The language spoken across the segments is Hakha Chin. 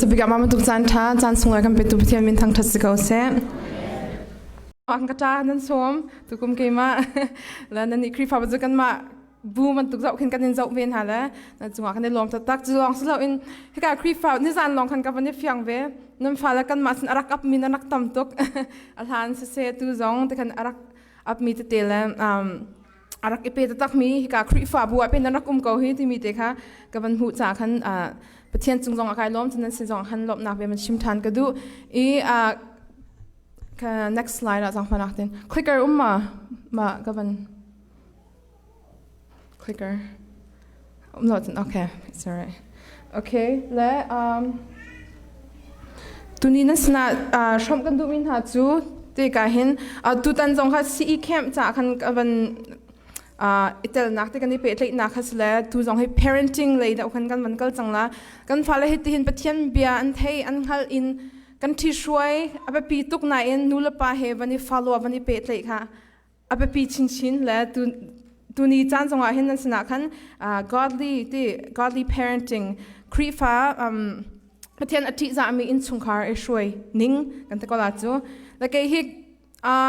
Masabik ah mah bantuk caan ṭha caan sunglawi kan petu Pathian min thangṭhat si ko seh. Ang ka ṭa nan sawm tukum keimah le nan nih Khrihfa cu kanmah bu bantuk zoh khin kan in zoh ve hna le na cungah kan i lawm taktak cu lawng si loin hika Khrihfa nizan lawng khan ka van i fiang ve nan fale kanmah sin a rak up mi nan rak tam tuk a hlan siseh tu zong te khan a rak up mi tete le a rak i pe taktakmi hika Khrihfabu ah pen nan rak um ko hi timi te kha ka van hmuh ca khan Pathian cung zong ah kai lawm cun nan sin zong ah khan lawmhnak bia man chim ṭhan ka duh i ka next slide ah zangfanak tin clicker um ma ma ka van clicker um lo cun okay it's alright okay le um Tuni na sinah hrawmh kan duhmi hna cu tika hin tutan zong kha CE camp caah khan ka van i telnak te kan i pehtlaihnak kha si le tu zong hi parenting lei deuh khan kan van kal cang la. Kan fale hi tihin Pathian bia an thei an hngalh in kan ṭhihruai a biapi tuk nain nu le pa he van i follow van i pehtlaih kha a biapi chinchin le tuni caan zongah hin nan sinah khan godly ti godly parenting Khrihfa Pathian a ṭihzahmi innchungkhar i hruai ning kan ti ko la cu le kei hi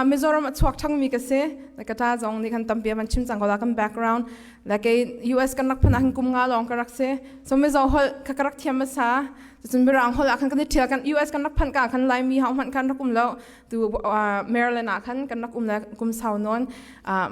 Mizoram a chuak ṭhangmi ka si le ka ṭa zong nih khan tampi van chim cang ko la kan background le kei US kan rak phun ah khan kum nga lawng ka rak si so Mizo holh kha ka rak thiam hmasa cun Mirang holh ah khan kan i ṭhial kan US kan rak phanh ka khan Laimi ho hmanh khan rak um lo tu Maryland ah khan kan rak um le kum sau nawn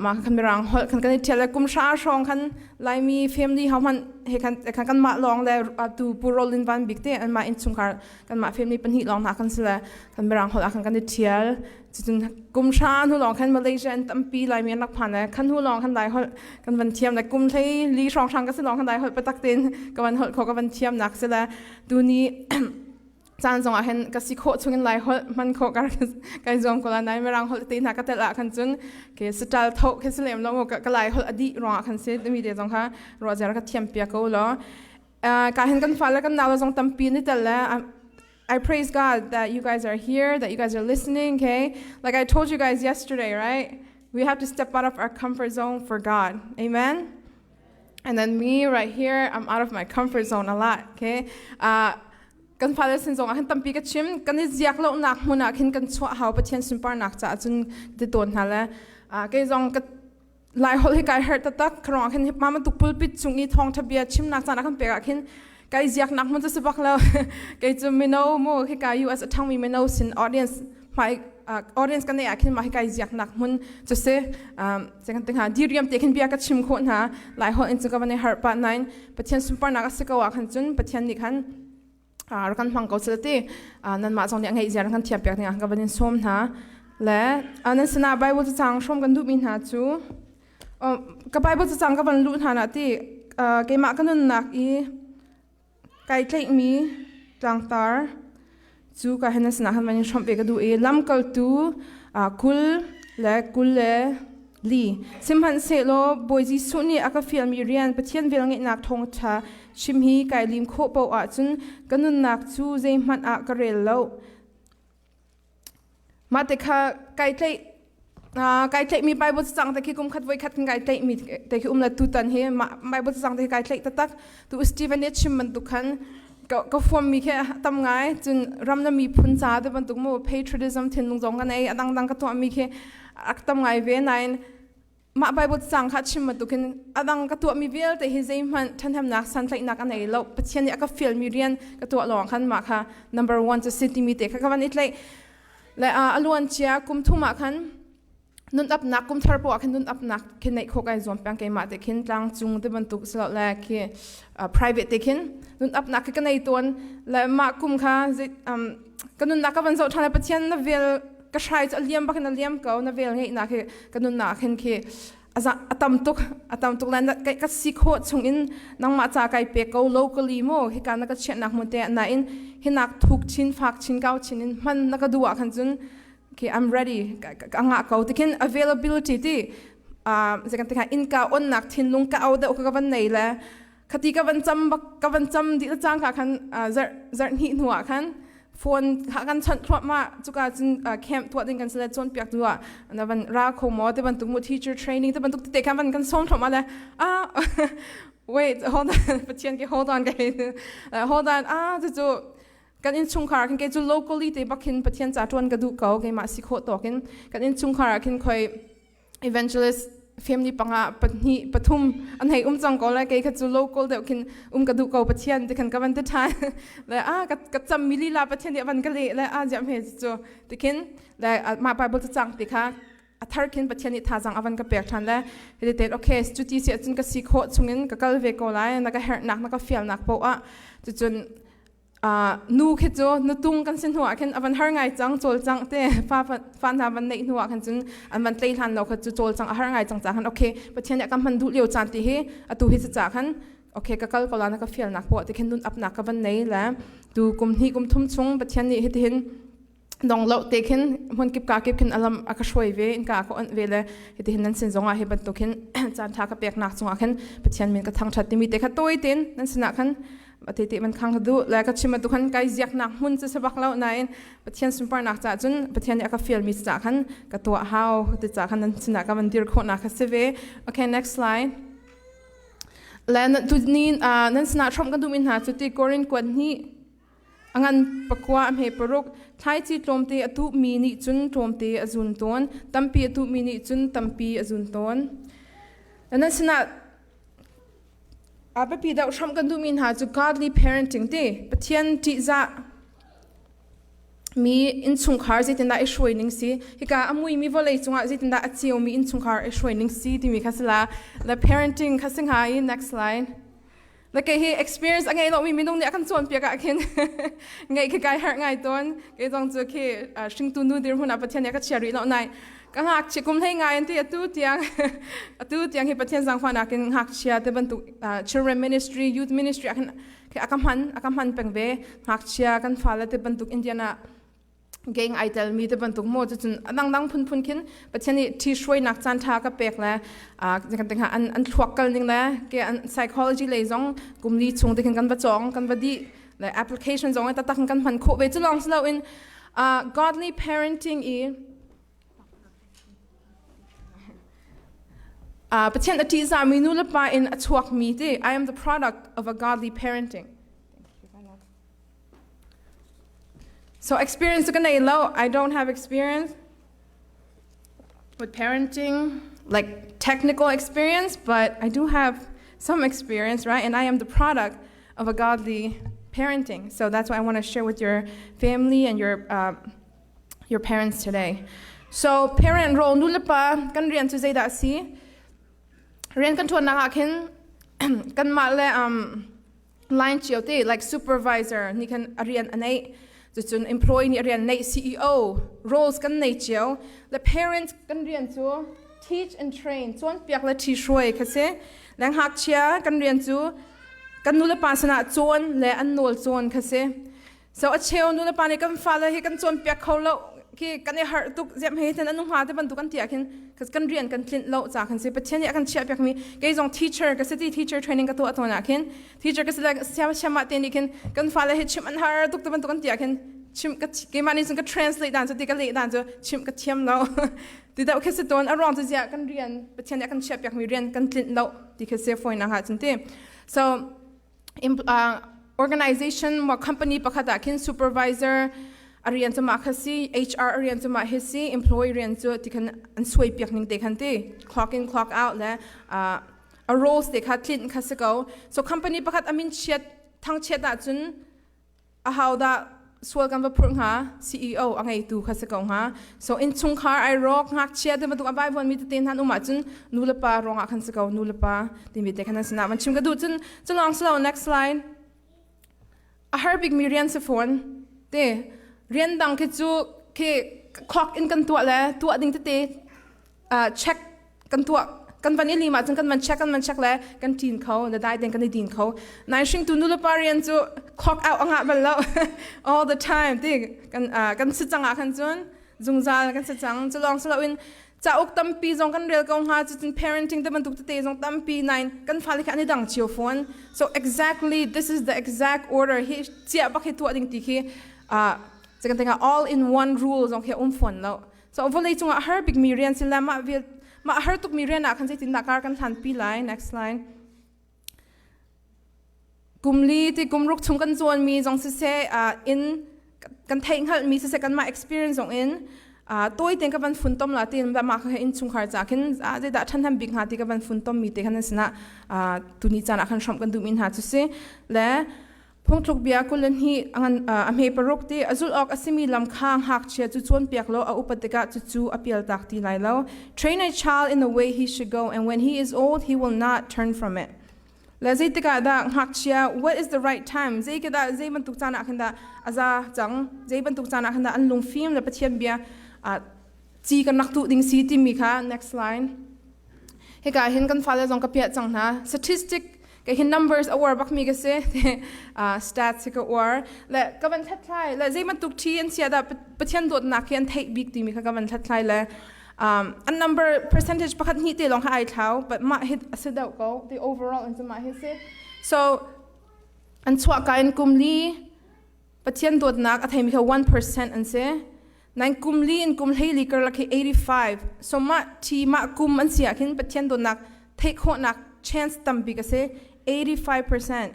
mah khan mirang holh khan kan i ṭhial le kum hra hrawng khan Laimi family ho hmanh he khan khan kanmah lawng le tu Pu Rolin Van Bik te anmah innchungkhar kanmah family pahnih lawng hna kan si le kan mirang holh ah khan kan i ṭhial cucun kum hra hnu lawng khan Malaysia an tampi Laimi an rak phan le khan hnu lawng khan Lai holh kan van thiam le kum hlei li hrawng hrang ka si lawng khan Lai holh patak tein ka van holh kho ka van thiam nak si le tu ni caan zong ah hin ka si khawh chungin lai holh hman khawh ka kai zuam ko la nai mirang holh te hna ka tel ah khan cun ke sital tho khe si lem lo mu ka lai holh adi ruang ah khan si mi te zong kha ro zer ka thiam pia ko lo ka hin kan fa le kan nau zong tampi ni tel le I praise God that you guys are here, that you guys are listening, okay? Like I told you guys yesterday, right? We have to step out of our comfort zone for God. Amen? And then me right here, I'm out of my comfort zone a lot, okay? Kan fale sin zong ah khan tampi ka chim kan i ziak lo nak hmun ah khin kan chuah hau Pathian sunparnak caah cun ti tawn hna le kei zong ka lai holh hi kai herh taktak kharong khin ma bantuk pulpit cung i thawngtha bia chimnak caan ah kan pek ah khin kai ziak nak hmun cu si bak lo kei cu mino mu khi ka US a ṭhangmi mino sin audience hmai audience kan nei ah khin mah hi kai ziak nak hmun cu si kan ti hnga diriam te khin bia ka chim khawh hna lai holh in cu ka van i harh pah nain Pathian sunparnak a si ko ah khan cun Pathian nih khan rak kan hmang ko seh ti nanmah zong nih a ngeih zia kan thiam piak ding ah ka van in sawm hna le nan sinah Bible cacang hrawm kan duhmi hna cu ka Bible cacang ka van luh hna na ti keimah ka nunnak i kai tlaihmi tlangtar cu ka hin nan sinah khan van in hrawmh ve ka duh i lamkaltu 20 le 24. Sihmanhsehlaw Bawi Jesuh nih a ka fialmi rian Pathian velngeihnak thawngṭha chim hi kai lim khawh paoh ahcun ka nunnak cu zeihmanh ah ka rel lo. Mah te kha kai tlaih kai tlaihmi Bible cacang te khi kum khat voi khat kan kai tlaihmi te khi um le tutan hi mah Bible cacang te khi kai tlaih taktak. Tu Stephen nih chim bantuk khan ka fuammi khi tam ngai cun ram le miphun ca te bantuk mu patriotism thinlung zong kan ei a dangdang ka tuahmi khi ak tam ngai ve nain mah Bible cang kha chim bantukin adang ka tuahmi vialte hi zeihmanh ṭhahnemnak santlaihnak a nei lo Pathian nih a ka fialmi rian ka tuah lawng khan mah kha number one cu si timi te kha ka van i tlaih le a luan cia kum thum ah khan nun upnak kum thar poah khin nun upnak khin neih khawh kai zuam peng keimah te khin tlang cung te bantuk silo le khi private te khin nun upnak khi ka nei tawn le mah kum kha ka nunnak ka van zoh ṭhan le Pathian na vel ka hrai cu a liam bak in a liam ko na vel ngeihnak hi ka nunnak hin khi a tam tuk a tam tuk le ka si khawh chung in nangmah ca kai pe ko locally mo hika na ka chiahnak hmun te nain hinak thuk chin fak chin kau chin in hman na ka duh ah khan cun okay I'm ready ka ngah ko tikhin availability ti zekan tikha inka onnak thinlung ka au deuh ka van nei le khati ka van cam bak ka van cam dih cang ka khan zarh zarh hnih hnu ah khan phone kha kan chawnh thluahmah cuka cun camp tuah ding kan sile cawnpiak tu ah na van ra kho maw te bantuk mu teacher training te bantuk te khan van kan sawm thluahmah le ah wait hold on Pathian ke hold on ke hold on ah cu cu. Kan innchungkhar ah khin kei cu locally te bak khin Pathian ca ṭuan ka duh ko, keimah si khawh tawk in. Kan innchungkhar ah khin khoi evangelist family panga pahnih pathum an hei um cang ko lai. Kei kha cu local deuh khin um ka duh ko, Pathian ti khan ka van ti ṭhan le a ka cam mi lila Pathian nih a van ka leh le a ziam he cu ti khin le mah Bible cacang ti kha a thar khin Pathian nih thazang a van ka pek ṭhan le hiti te, okay, cu ti si ahcun ka si khawh chungin ka kal ve ko lai, na ka herhnak, na ka fialnak poah ah. Cucun nu khi cu nutung kan si hnu ah khin a van har ngai cang, cawlcangh te fa fa hna van neih hnu ah khan cun an van tlei hlan lo kha cu cawlcangh a har ngai cang ca khan, okay, Pathian nih a kan hman duh lio caan ti hi atu hi ca khan, okay, ka kal ko la, na ka fialnak poah ti khin nun apnak ka van nei le tu kum hnih kum thum chung Pathian nih hitihin dong lo te khin hmun kip ka kip khin alam a ka hruai ve in ka ka on ve le hiti hin nan sin zongah hi bantuk hin caan tha ka pek nak chungah khin Pathian min ka thangthat timi te kha toi tin nan sinah khan te te man khang du le ka chim tu khan kai ziak nak hmun chu sabak lo nain Pathian sunparnak cha cun Pathian nih a ka fial mi cha khan ka tuah hau ti cha khan nan sinah ka van dir khawh nak kha si ve. Okay, next slide. Le tu ni nan sinah hrom kan duh mi hna cu ti Korin kuat hnih a ngan pakua a hme paruk. Thlaici tlawmte a tuhmi nih cun tlawmte a zun tawn, tampi a tuhmi nih cun tampi a zun tawn. Nan sinah a biapi deuh hramh kan duhmi hna cu godly parenting ti Pathian ṭihzah mi innchungkhar zeitindah i hruai ning si, hika a muimi vawlei cungah zeitindah a ceumi innchungkhar i hruai ning si timi kha si la the parenting kha si hnga i. Next slide. Na kei hi experience a ngei lomi minung nih a kan cawnpiak ah khin ngeih khi kai harh ngai tawn. Kei zong cu khi hringtu nu dirhmun ah Pathian nih a ka chia rih lo nai ka ngakchia kum hlei ngai an ti. Atu tiang hi Pathian zaangfahnak in ngakchia te bantuk children ministry, youth ministry ah khin a ka hman peng ve. Ngakchia kan fale te bantuk Indiana gang ai telmi te bantuk maw, cucun a dangdang phunphun khin Pathian nih ṭhi hruainak caan ṭha ka pek le kan te an an thluak kal ning le ke an psychology lei zong kum li chung te khin kan va cawng, kan va dih le application zong taktak kan hman khawh ve. Cu lawng si loin godly parenting i Pathian a ṭihzahmi nu le pa in a chuakmi ti, I am the product of a godly parenting. So experience ka nei lo. I don't have experience with parenting, like technical experience, but I do have some experience, right? And I am the product of a godly parenting. So that's what I want to share with your family and your parents today. So parent role, nu le pa kan rian cu zeidah si? Rian kan ṭuannak ah khin kanmah le line cio te, like supervisor nih khan a rian a neih, cucun employee nih a rian neih, CEO roles kan nei cio. The parents kan rian cu teach and train, cawnpiak le ṭhi hruai kha si. Le ngakchia kan rian cu kan nu le pa sinah cawn le an nawl cawn kha si. So a cheu nu le pa nih kan fale hi kan cawnpiak kho lo khi, kan i harh tuk, ziam hei ten anu hnga te bantuk kan ti ah khin kan rian kan tlinh lo ca khan si. Pathian nih a kan chiah piak mi, kei zong teacher ka si ti, teacher training ka tuah tawn ah khin teacher ka si le siam siam ah te nih khin kan fale hi chim an har tuk te bantuk kan ti ah khin chim ka keimah nih cun ka translate dan cu ti, ka leh dan cu chim ka thiam lo ti deuh khi si tawn. A ruang cu ziah kan rian, Pathian nih a kan chiah piak mi rian kan tlinh lo ti khi si foi na ha cun ti. So organization ma company pakhat ah khin supervisor a rian cu mah kha si, HR a rian cu mah hi si, employee rian cu ti khan an suai piak ning te khan ti clock in, clock out le a roles te kha tlinh kha si ko. So company pakhat amin chiat thang chiat ahcun a hau dah sual kan va phurh hnga? CEO, a ngeitu kha si ko hnga. So innchungkhar ai rawk, ngakchia te bantuk a vaivuan mi tete hna um ahcun nu le pa ruangah khan si ko. Nu le pa timi te khan an sinah van chim ka duh. Cun culawng si lo, next slide. A har bik mi rian si fawn te. Rian dang khi cu khi clock in kan tuah le tuah ding tete check kan tuah, kan van i lim ahcun kan van check le kan ṭin kho na dai ten kan i din kho. Nai hringtu nu le pa rian cu clock out a ngah bal lo, all the time ti kan si cang ah khan cun zungzal kan si cang. Cu lawng si loin cauk tampi zong kan rel ko hnga, cucun parenting te bantuk tete zong tampi nain kan fale kha an i dang cio fawn. So exactly this is the exact order hi chiah bak hi tuah ding ti khi kan tenga all in one rule zong khi um fawn lo. So vawlei cungah har bik mi rian si le mah vial mah har tuk mi rian ah khan zeitindah kar kan hlan pi lai? Next slide. Kum li ti kum ruk chung kan zuanmi zong siseh, in kan theih hngalhmi siseh, kanmah experience zong in tawi tein ka van funtom la tin mah kha innchungkhar ca khin zeidah ṭhanhnem bik hnga ti ka van funtom mi te khan an sinah tuni caan ah khan hrawmh kan duhmi hna cu si. Le phungthluk bia 22 a hme paruk ti a zulh awk a simi lam kha ngakchia cu cawnpiak law a upat tikah cucu a pialtak ti lai lo. Train a child in the way he should go, and when he is old he will not turn from it. Le zeitikah dah ngakchia, what is the right time, zei ke dah, zei bantuk caan ah khan dah a za cang, zei bantuk caan ah khan dah an lungfim le Pathian bia ci kan rak tuh ding si timi kha. Next line. Hika hin kan fale zong ka piah cang hna. Statistic ka hin numbers a uar bakmi ka si, stats hi ka uar le ka van hlathlai le zei bantuk thi an sia dah Pathian dawtnak hi an theih bik timi kha ka van hlathlai le an number percentage pakhat hnih te lawng kha ai thlau, but mah hi a si deuh ko, the overall in mah hi si. So an chuah ka in kum li Pathian dawtnak a theimi kha 1% an si. Nine kum li in kum hleili karlak hi 85. So mah thi mah kum an si ah khin Pathian dawtnak theih khawhnak chance tambik a si, 85%.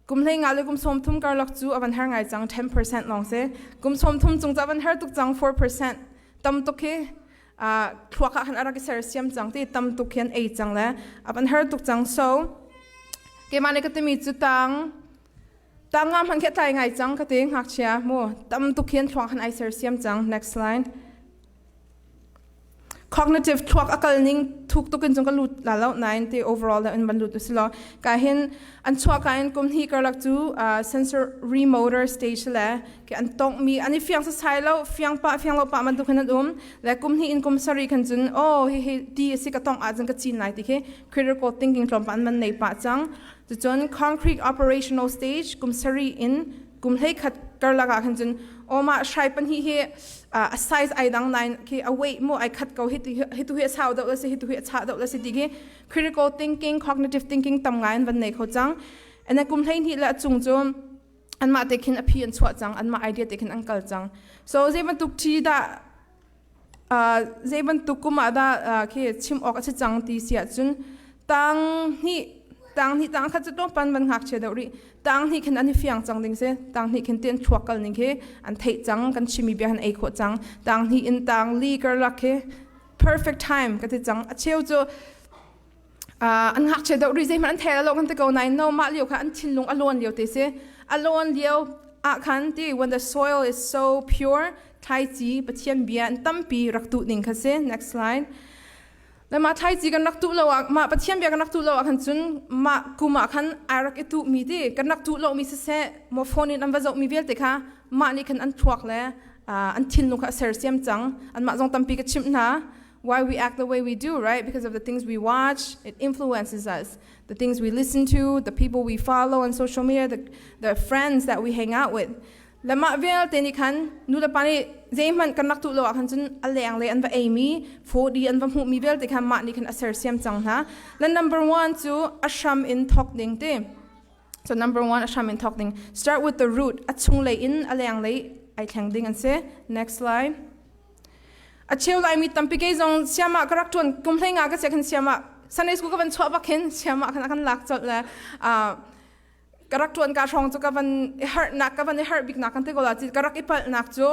Kum 15 le kum 30 karlak cu a van har ngai cang, 10% lawng si. Kum 30 cung cu a van har tuk cang, 4%. Tam tuk hi thluak ah khan a rak i sersiam cang ti, tam tuk hi an ei cang le a van har tuk cang. So keimah nih ka timi cu tang tang nga hmanh khi a tlai ngai cang ka ti. Ngakchia mu tam tuk hin thluak khan ai sersiam cang. Next line. Cognitive thluak a kal ning thuk tuk in cung ka lut la lo nain ti overall in van lut usilo ka hin an chuah ka in kum hnih karlak cu sensory motor stage le ke an tong mi an i fiang sasai lo, fiang pa fiang lo pa man tu khan an um le kum hnih in kum sarih khan cun, oh, hi hi ti asi, ka tong ah cun ka cin lai ti khi critical thinking tlawm pa an man nei pa cang. Cucun concrete operational stage, kum sarih in kum 11 karlak ah khan cun, oh, mah hrai pahnih hi a size ai dang nain khi a weight mu ai khat ko, hi tu hi a sau deuh la si, hi tu hi a chah deuh la si ti khi critical thinking, cognitive thinking tam ngai an van nei kho cang. And then kum 12 le a cung cu anmah te khin a phi an chuah cang, anmah idea te khin an kal cang. So zei bantuk thi dah, zei bantuk kum ah dah khi chim awk a si cang ti si ahcun, tang hnih, tang hnih, tang khat cu tlawmpan van ngakchia deuh rih. Tang hnih khin an i fiang cang ding si. Tang hnih khin ti an thluak kal ning khi an theih cang, kan chimmi bia han ei khawh cang. Tang hnih in tang li karlak khi perfect time ka ti cang. A cheu cu an ngakchia deuh rih, zeihmanh an thei lo kan ti ko nain, no, mah lio kha an thinlung a lawn lio te si. A lawn lio ah khan ti, when the soil is so pure, thlaici Pathian bia an tampi rak tuh ning kha si. Next slide. Le mah thlaici kan rak tuh lo ah, mah Pathian bia kan rak tuh lo ah khan cun, mah kum ah khan ai rak i tuh mi ti kan rak tuh lo mi siseh maw, phone in an va zoh mi vialte kha mah nih khan an thluak le an thinlung kha a sersiam cang. Anmah zong tampi ka chimh hna why we act the way we do, right? Because of the things we watch, it influences us. The things we listen to, the people we follow on social media, the friends that we hang out with. Le mah vialte nih khan nu le pa nih zeihmanh kan rak tuh lo ah khan cun a leng le an va ei mi 4D an va hmuh mi vialte khan mah nih khan a sersiam cang hna. Le number one cu a hram in thok ding ti. So number one, a hram in thok ding. Start with the root. A chung lei in a leng lei ai thleng ding an si. Next slide. A cheu Laimi tampi, kei zong siamah ka rak ṭuan, kum 15 ka sia khan siamah Sunday school ka van chuah bak hin siamah khan a kan lak colh le ka rak ṭuan ka hrawng cu ka van i harhnak, ka van i harh biknak kan ti ko la, ka rak i palhnak cu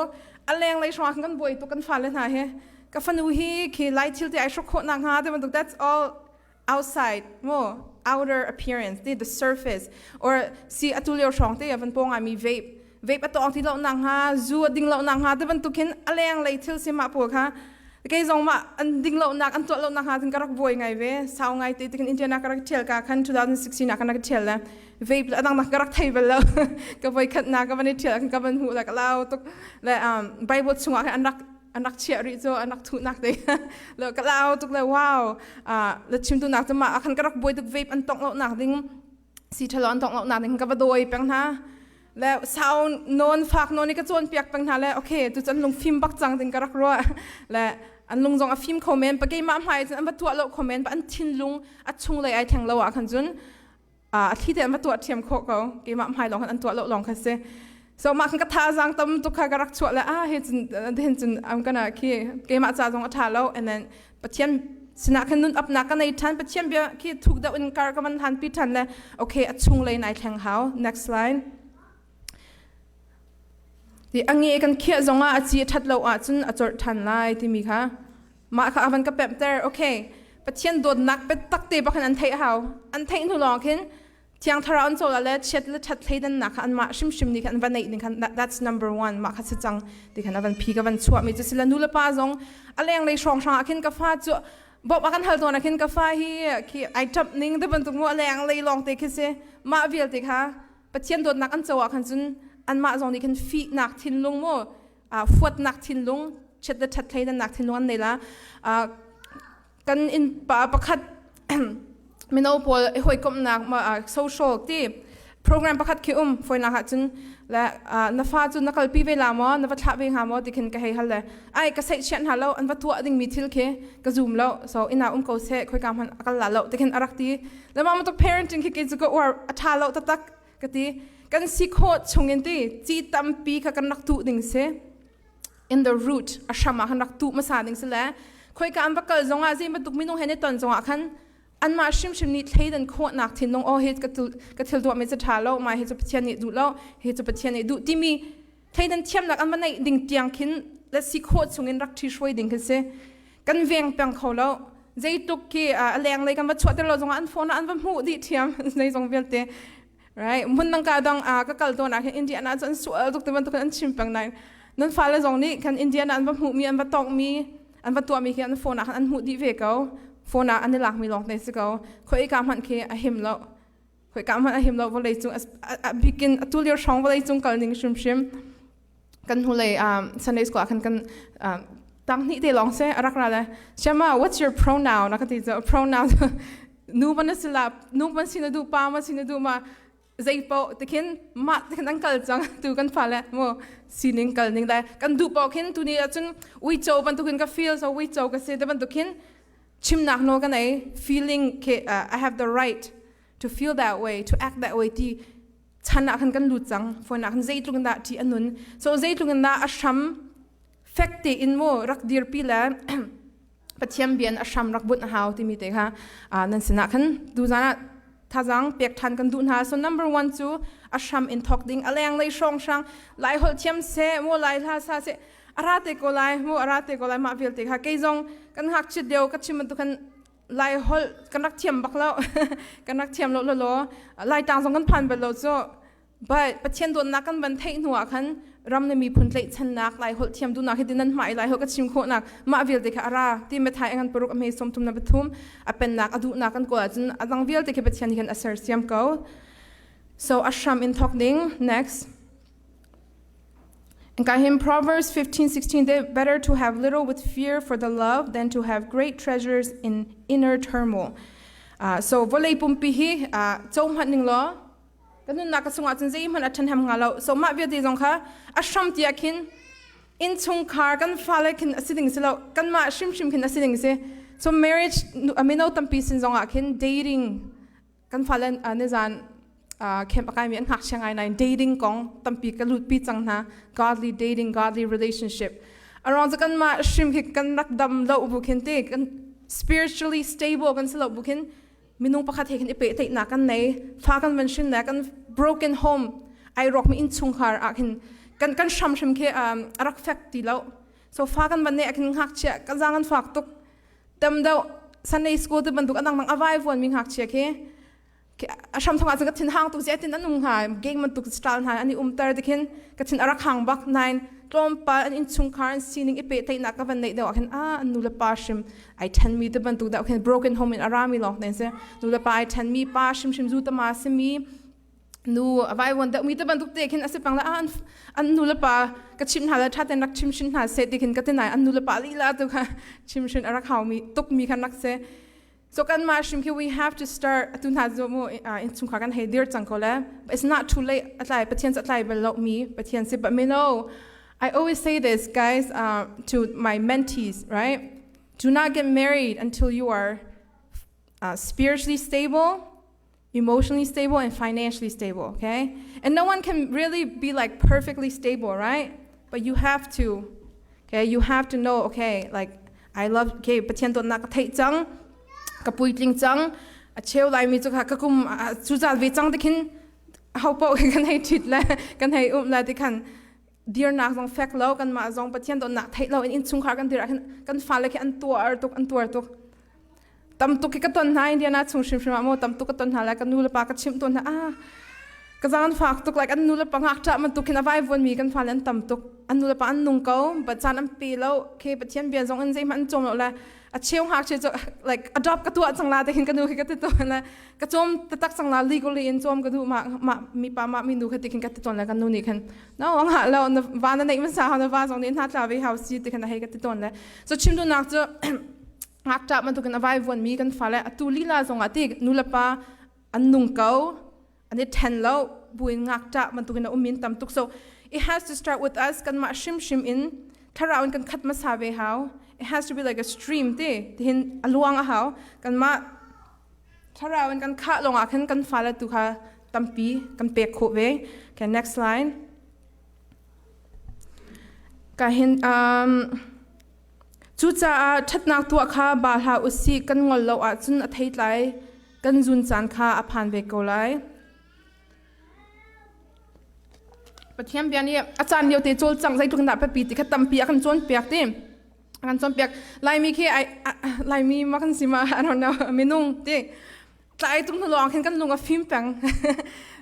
a lenglei hrawng ah khan kan buai tuk. Kan fale hna hi, ka fanu hi khi Lai thil te ai hruk khawh nak hnga ti bantuk, that's all outside mo, outer appearance ti, the surface, or si atu lio hrawng te van pawng mi vape a tawng ti lo nak hnga, zu a ding lo nak hnga ti bantuk hin a leng lei thil si mah pawl kha. Kei zong mah an ding lo nak, an tuah lo nak hnga tin ka rak buai ngai ve sau ngai te. Tikin Indiana ka rak thial ka khan 2016 ah kan rak thial le vape le adang nak ka rak thei bal lo. Ka voi khat na ka van i thial ka van hmu le ka lau tuk le Bible chungah khan an rak chiah rih cu, an rak thuhnak te le ka lau tuk le wow. Le chimtu nak cu mah khan ka rak buai tuk. Vape an tong lo nak ding si thalo, an tong lo nak ding ka va dawi peng hna le sau non fak non i ka cawn piak peng hna le okay, tu cun lung fim bak cang ding ka rak ruah le an lung zong a fim kho men pa, keimah hmai cun an va tuah lo kho men pa, an thinlung a chung lei ai thleng lo ah khan cun a thli te an va tuah thiam khawh ko. Keimah hmai lawng khan an tuah lo lawng kha si. So mah khan ka thazaang tam tuk kha ka rak chuah le ah, he cun hin cun I'm gonna khi keimah ca zong a tha lo and then Pathian. Sinah khan nun apnak ka nei ṭhan. Pathian bia khi thuk deuh in kar ka van hlan pi ṭhan le okay, a chung lei nai thleng hau. Next slide. Ti a nge kan khiah zongah a ci a ṭhat lo ahcun a corh ṭhan lai timi kha mah kha a van ka pemhter. Okay, Pathian dawtnak biatak te bak hin an theih hau. An theih hnu lawng khin Thiang Thlarau an cawl le chiat le ṭhat thleidannak kha anmah hrimhrim nih khan an va neih ding khan, that's number one. Mah kha si cang ti khan a van phi ka van chuah mi cu sila nu le pa zong a lenglei hrawnghrang ah khin ka fa cu bawmh a kan hal tawn ah khin ka fa hi khi ai ṭap ning te bantuk mu a lenglei lawng te khi si. Mah vialte kha Pathian dawtnak an co ah khan cun anmah zong nih khin fihnak thinlung mu, fuatnak thinlung, chiat le ṭhat thleidannak thinlung an nei la. Kan inn pa pakhat mino pawl i hawikomhnak social ti program pakhat khi um foinak ahcun le na fa cu na kalpi ve la maw, na va thlah ve hnga maw ti khin ka hei hal le ai ka seih chiah hna lo, an va tuah dingmi thil khi ka zum lo, so inn ah um ko seh, khoika hmanh a kal la lo ti khin a rak ti le mah bantuk parenting khi kei cu ka uar a ṭha lo taktak ka ti. Kan si khawh chungin ti ci tampi kha kan rak tuh ding si in the root, a hram ah khan rak tuh hmasa ding si le khoika an va kal zongah, zei bantuk minung he ne ton zongah khan anmah hrimhrim nih thleidan khawhnak thinlung, oh, hi ka thil tuahmi cu ṭha lo, mah hi cu Pathian nih duh lo, hi cu Pathian nih duh timi thleidan thiamnak an va neih ding tiang khin le si khawh chungin rak ṭhi hruai ding khi si. Kan veng peng kho lo. Zeitluk khi a lenglei kan va chuahter lo zongah an phone ah an va hmuh dih ṭhiam zeizong vialte, right? Mun nang ka dong a ka kal tawn ah khin Indiana cu an sual tuk ti bantuk an chim peng nain nan fale zong nih khan Indiana an va hmuh mi, an va tawk mi, an va tuah mi khi an phone ah khan an hmuh dih ve ko. Phone ah an i lak mi lawng te si ko. Khoi ka hmanh khi a him lo, khoi ka hmanh a him lo. Vawlei cung a bikin atu lio hrawng vawlei cung kal ning hrimhrim kan hnulei Sunday school ah khan kan tang hnih te lawng se a rak ra le, "Shema, what's your pronoun?" a ka ti. Cu pronoun nu ban si la, nu ban si na duh, pa ma si na duh ma, zei po ti khin mah ti khin an kal cang. Tu kan fa le mo sining kal ning dai kan duh po khin tu ni ahcun uico bantukin ka feel, so uico ka si te bantukin chimnak nawl ka nei, feeling ke I have the right to feel that way, to act that way ti chan ah khan kan lut cang. Phone ah khan zeitluk in dah ṭih a nun, so zeitluk in dah a hram fek tein mu rak dirpi le Pathian bian a hram rak bunh a hau timi te kha nan sinah khan tuzan ah thazang pek ṭhan kan duh hna. So number one cu a hram in thawk ding. A lenglei hrawng hrang Lai holh thiam seh mu, Lai hla sa seh, a ra te ko lai mu, a ra te ko lai. Mah vialte kha kei zong kan ngakchiat lio ka chim bantuk khan Lai holh kan rak thiam bak lo, kan rak thiam lo lo. Lai tang zong kan phan bal lo cu. But Pathian dawtnak kan van theih hnu ah khan ram le miphun tlaihchannak, Lai holh thiam duhnak hi nan hmai Lai holh ka chim khawhnak, mah vialte kha a ra ti. Mathai ngan 6 a hme 33, a pennak a duhnak kan kawl ahcun a dang vialte khi Pathian nih khan a sersiam ko. So a hram in thawk ding. Next. And Proverbs 15:16, they better to have little with fear for the love than to have great treasures in inner turmoil. So vawlei pumpi hi co hmanh ning law kan nunnak ka chungah cun zeihmanh a ṭhahnem hnga lo. So mah vialte zong kha a hram tiah khin innchungkhar kan fale khin a si ding si lo, kanmah hrimhrim khin a si ding si. So marriage mino tampi sin zongah khin dating kan fale nizan camp a kaimi an ngakchia ngai nain dating kong tampi ka lutpi cang hna, godly dating, godly relationship. Aruang cu kanmah hrim khi kan rak dam lo bu khin ti kan spiritually stable kan si lo bu khin minung pakhat he khin i pehtlaihnak kan nei, fa kan van hrin le kan broken home ai rawk mi innchungkhar ah khin kan hram hrim khi a rak fek ti lo. So fa kan van ne ah khin ngakchia kan zang an fak tuk tam deuh. Sunday school te bantuk adang dang a vai vuan mi ngakchia khi a hram thong ah cun ka thin hang tuk sia tin an um hnga, gang bantuk style hna an i umter ti khin ka thin a rak hang bak. Nain tlawmpal an innchungkhar an sining i pehtlaihnak ka van neih deuh ah khin a an nu le pa hrim ai ṭhen mi te bantuk deuh khin, broken home in a rami lawng te si, nu le pa ai ṭhen mi, pa hrimhrim zu tama simi, nu a vai vuan deuh mi te bantuk te khin a si pang la. An nu le pa ka chim hna le ṭha ten rak chim hrin hna seh ti khin ka ti nai an nu le pa lila tu kha chim hrin a rak hau mi tuk mi khan rak se. So kan mah hrim khi we have to start. Atu hna zu mu innchungkhar kan hei dir cang ko le it's not too late. Atlai Pathian atlai bal lo mi Pathian si. But me no, I always say this, guys, to my mentees, right? Do not get married until you are spiritually stable, emotionally stable and financially stable, okay? And no one can really be like perfectly stable, right? But you have to, okay? You have to know, okay, like I love ke Pathian dawtnak ka theih cang, ka puitling cang. A cheu Laimi cu ka kum cu zal ve cang tikhin ho paoh kan hei ṭhit le kan hei um le tikhan dirnak zong fek lo, kanmah zong Pathian dawtnak theih lo in innchungkhar kan dir ah khin kan fale khi an tuar tuk, an tuar tuk. Tam tuk khi ka ton hna. Indiana chung hrimhrim ah maw tam tuk ka ton hna le ka nu le pa ka chimh tawn hna. Ah, ka zang fak tuk, like an nu le pa ngakṭah bantuk khin a vai vuan mi kan fale an tam tuk. An nu le pa an nung ko but caan an pe lo ke, Pathian bia zong in zeihmanh an cawm lo le a cheu ngakchia cu like adopt ka tuah cang la te khin ka nu khi ka ti tawn le ka cawm taktak cang la, legally in cawm ka duh, ma ma mi pa ma mi nu kha ti khin ka ti tawn le kan nu nih khan no, ngah lo, na va na neih hmasa hau, na va zong nih hna tla ve hau si ti khan a hei ka ti tawn le. So chim duhnak cu ngakṭah bantukin a vaivuanmi kan fale atu lila zongah ti nulepa an nung ko, an i ṭhen lo buin ngakṭah bantukin a ummi an tam tuk. So it has to start with us. Kanmah hrimhrim in thlarau in kan khat hmasa ve hau. It has to be like a stream ti tihin a luang a hau. Kanmah thlarau in kan khah lawngah khan kan fale tu kha tampi kan pek khawh ve. Okay, next line. Ka hin cucaah ṭhatnak tuah kha ba hlah u sih, kan ngol lo ahcun a theitlai kan zun caan kha a phan ve ko lai. Pathian bia nih a caan lio te cawlcangh zeitluk in dah biapi ti kha tampi a kan cawnpiak ti. A kan cawnpiak. Laimi khi Laimi ma kan si ma, I don't know, minung ti tlai tung hnu lawng khin kan lung a fim peng.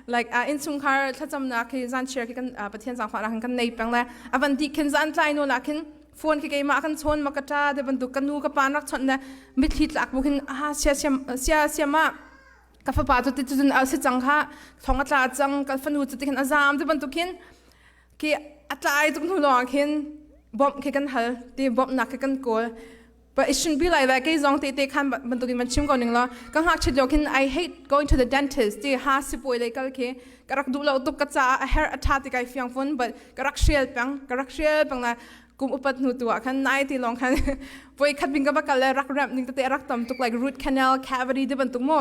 Like innchungkhar thlacamnak khi zan share khi kan Pathian zaangfahnak khin kan nei peng le a van di khin zan tlai nu lah khin phone khi keimah kan chawn ma ka ṭa te bantuk ka nu ka pa rak chawnh le mitthli tlak bu khin ah sia sia sia sia ma ka fapa cu ti cun a si cang kha, thong a tla cang, ka fanu cu ti khin a zaam te bantuk khin khi a tlai tuk hnu lawng khin bawmh khi kan hal ti, bawmhnak khi kan kawl. But it shouldn't be like that. Kei zong te te khan bantukin van chim ko ning law ka ngakchit lio khin I hate going to the dentist ti ha sipuai lei kal khi ka rak duh lo tuk. Ka caah a her a tha ti kai fiang fun, but ka rak hrial peng, ka rak hrial peng la. Kum upat hnu tu ah khan nai ti long khan voi khat bing ka va kal le rak ramp ning tete rak tam tuk, like root canal, cavity ti bantuk mu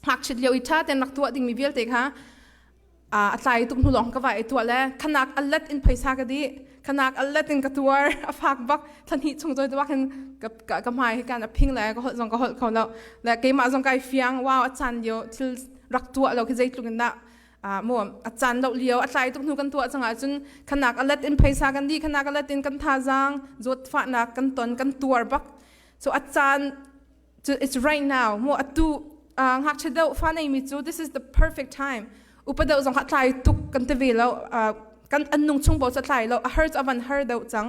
ngakchit lio i tha ten rak tuah ding mi vialte kha a tlai tuk hnu lawng ka va i tuah le khanak a let in phaisa ka dih, khanak a let in ka tuar. A fak bak. Thla 2 chung choi tuak hin ka ka hmai hi kan a phing le ka holh zong ka holh kho lo le keimah zong kai fiang, wow, a caan lio thil rak tuah lo khi zeitluk in dah mu a caan lo lio a tlai tuk hnu kan tuah cang ahcun khanak a let in phaisa kan dih, khanak a let in kan thazaang, zawtfahnak kan ton, kan tuar bak. So a caan, it's right now mu. Atu ngakchia deuh fa neimi cu this is the perfect time. Upa deuh zong kha tlai tuk kan ti ve lo, kan an nung chung bo cu tlai lo, a har cu a van har deuh cang,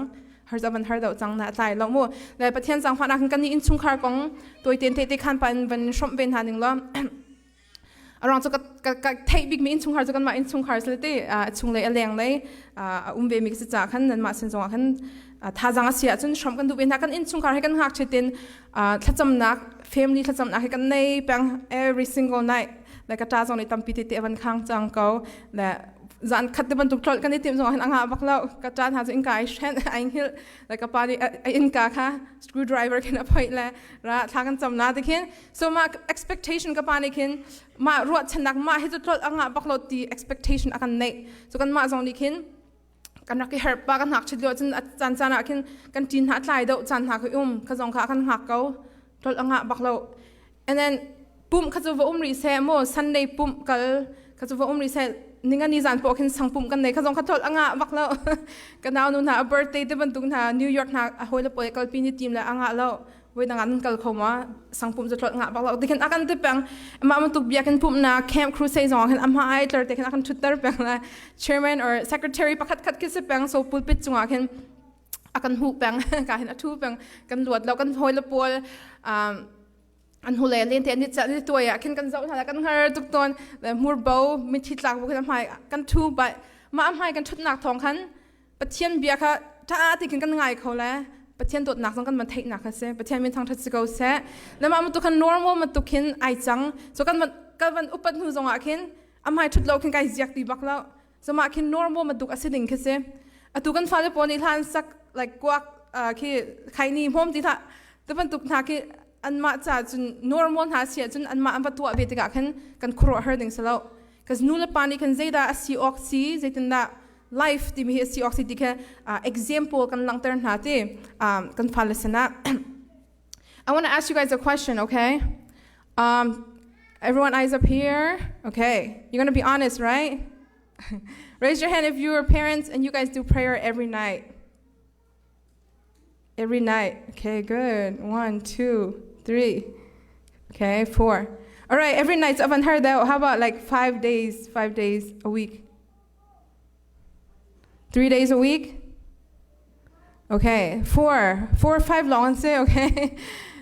har cu a van har deuh cang na tlai lo mu. Le Pathian zangfah nak kan ni innchungkhar kong tuai te te khan pan van hrawmh ve hna ning lo. A ruang cu ka theih bikmi innchungkhar cu kanmah innchungkhar sile te chunglei a lenglei a um ve mi si ca khan nanmah sin zongah khan thazaang a si ahcun hrawmh kan duh ve hna. Kan innchungkhar he kan ngakchia tin thlacamnak, family thlacamnak he kan nei peng every single night le ka ṭa zong nih tampi tete a van khang cang ko le zan khat te bantuk tlolh kan i timh zongah hin a ngah bak lo. Ka ṭa hna cu innka ai hren ai hngilh le ka pa nih a innka kha screwdriver khin a phoih le ra thla kan cam na ti khin. So mah expectation ka pa nih khin mah ruahchannak mah hi cu tlolh a ngah bak lo ti expectation a kan neih. So kan mah zong nih khin kan rak i herh pa kan hngak chit lio cun a caan caan ah khin kan ṭin hna tlai deuh caan hna khi um kha zong kha kan hngak ko, tlolh a ngah bak lo. And then pumh kha cu va um rih seh maw, Sunday pumh kal kha cu va um rih seh, ningani zan pawh khin sang pumh kan nei kha zong kha tlolh a ngah bak lo. Ka nau nu hna a birthday te bantuk hna New York hna a hawi le pawl kalpi ni tim le a ngah lo, voi dang ah nan kal kho ma, sang pumh cu tlolh ngah bak lo ti khin a kan ti peng. Mah bantuk biakinn pumhnak, camp, crusade zong ah khin amah ai tlar te khin a kan thutter peng le chairman or secretary pakhat khat khi si peng. So pulpit cungah khin a kan hmuh peng ka hin a thu peng, kan luat lo. Kan hawi le pawl an hu le len te an ni tuai ah khin kan zoh hna kan hngar tuk tawn le hmur bo mithi tlak bu khin hmai kan thu ba mah hmai kan thutnak thawng khan Pathian bia kha ṭha ti khin kan ngai kho le Pathian dawtnak zong kan van theihnak kha si. Pathian min thangṭhat si ko seh. Le mah bantuk khan normal bantuk khin ai cang. So kan van upat hnu zong ah khin a hmai ṭhut lo khin kai ziak ti bak lo. So mah khin normal bantuk a si ding khi si. Atu kan fale pawl nih hlan sak like kuak khi khaini hmawm ti hlah te bantuk hna khi anmah ca cun normal hna si ahcun anmah an va tuah ve tikah khin kan khuaruahhar ding si lo. Cause nu le pa nih khan zeidah a si awk si, zeitindah. life timi hi a si awk si ti kha example kan langhter hna ti kan fale sinah. I want to ask you guys a question, okay? Everyone eyes up here. Okay. You're going to be honest, right? Raise your hand if you are parents and you guys do prayer every night. Every night. Okay, good. One, two, three. Okay, four. All right, every night. So I've heard that. How about like 5 days, 5 days a week? 3 days a week? Okay, four, four or five lawng an si, okay.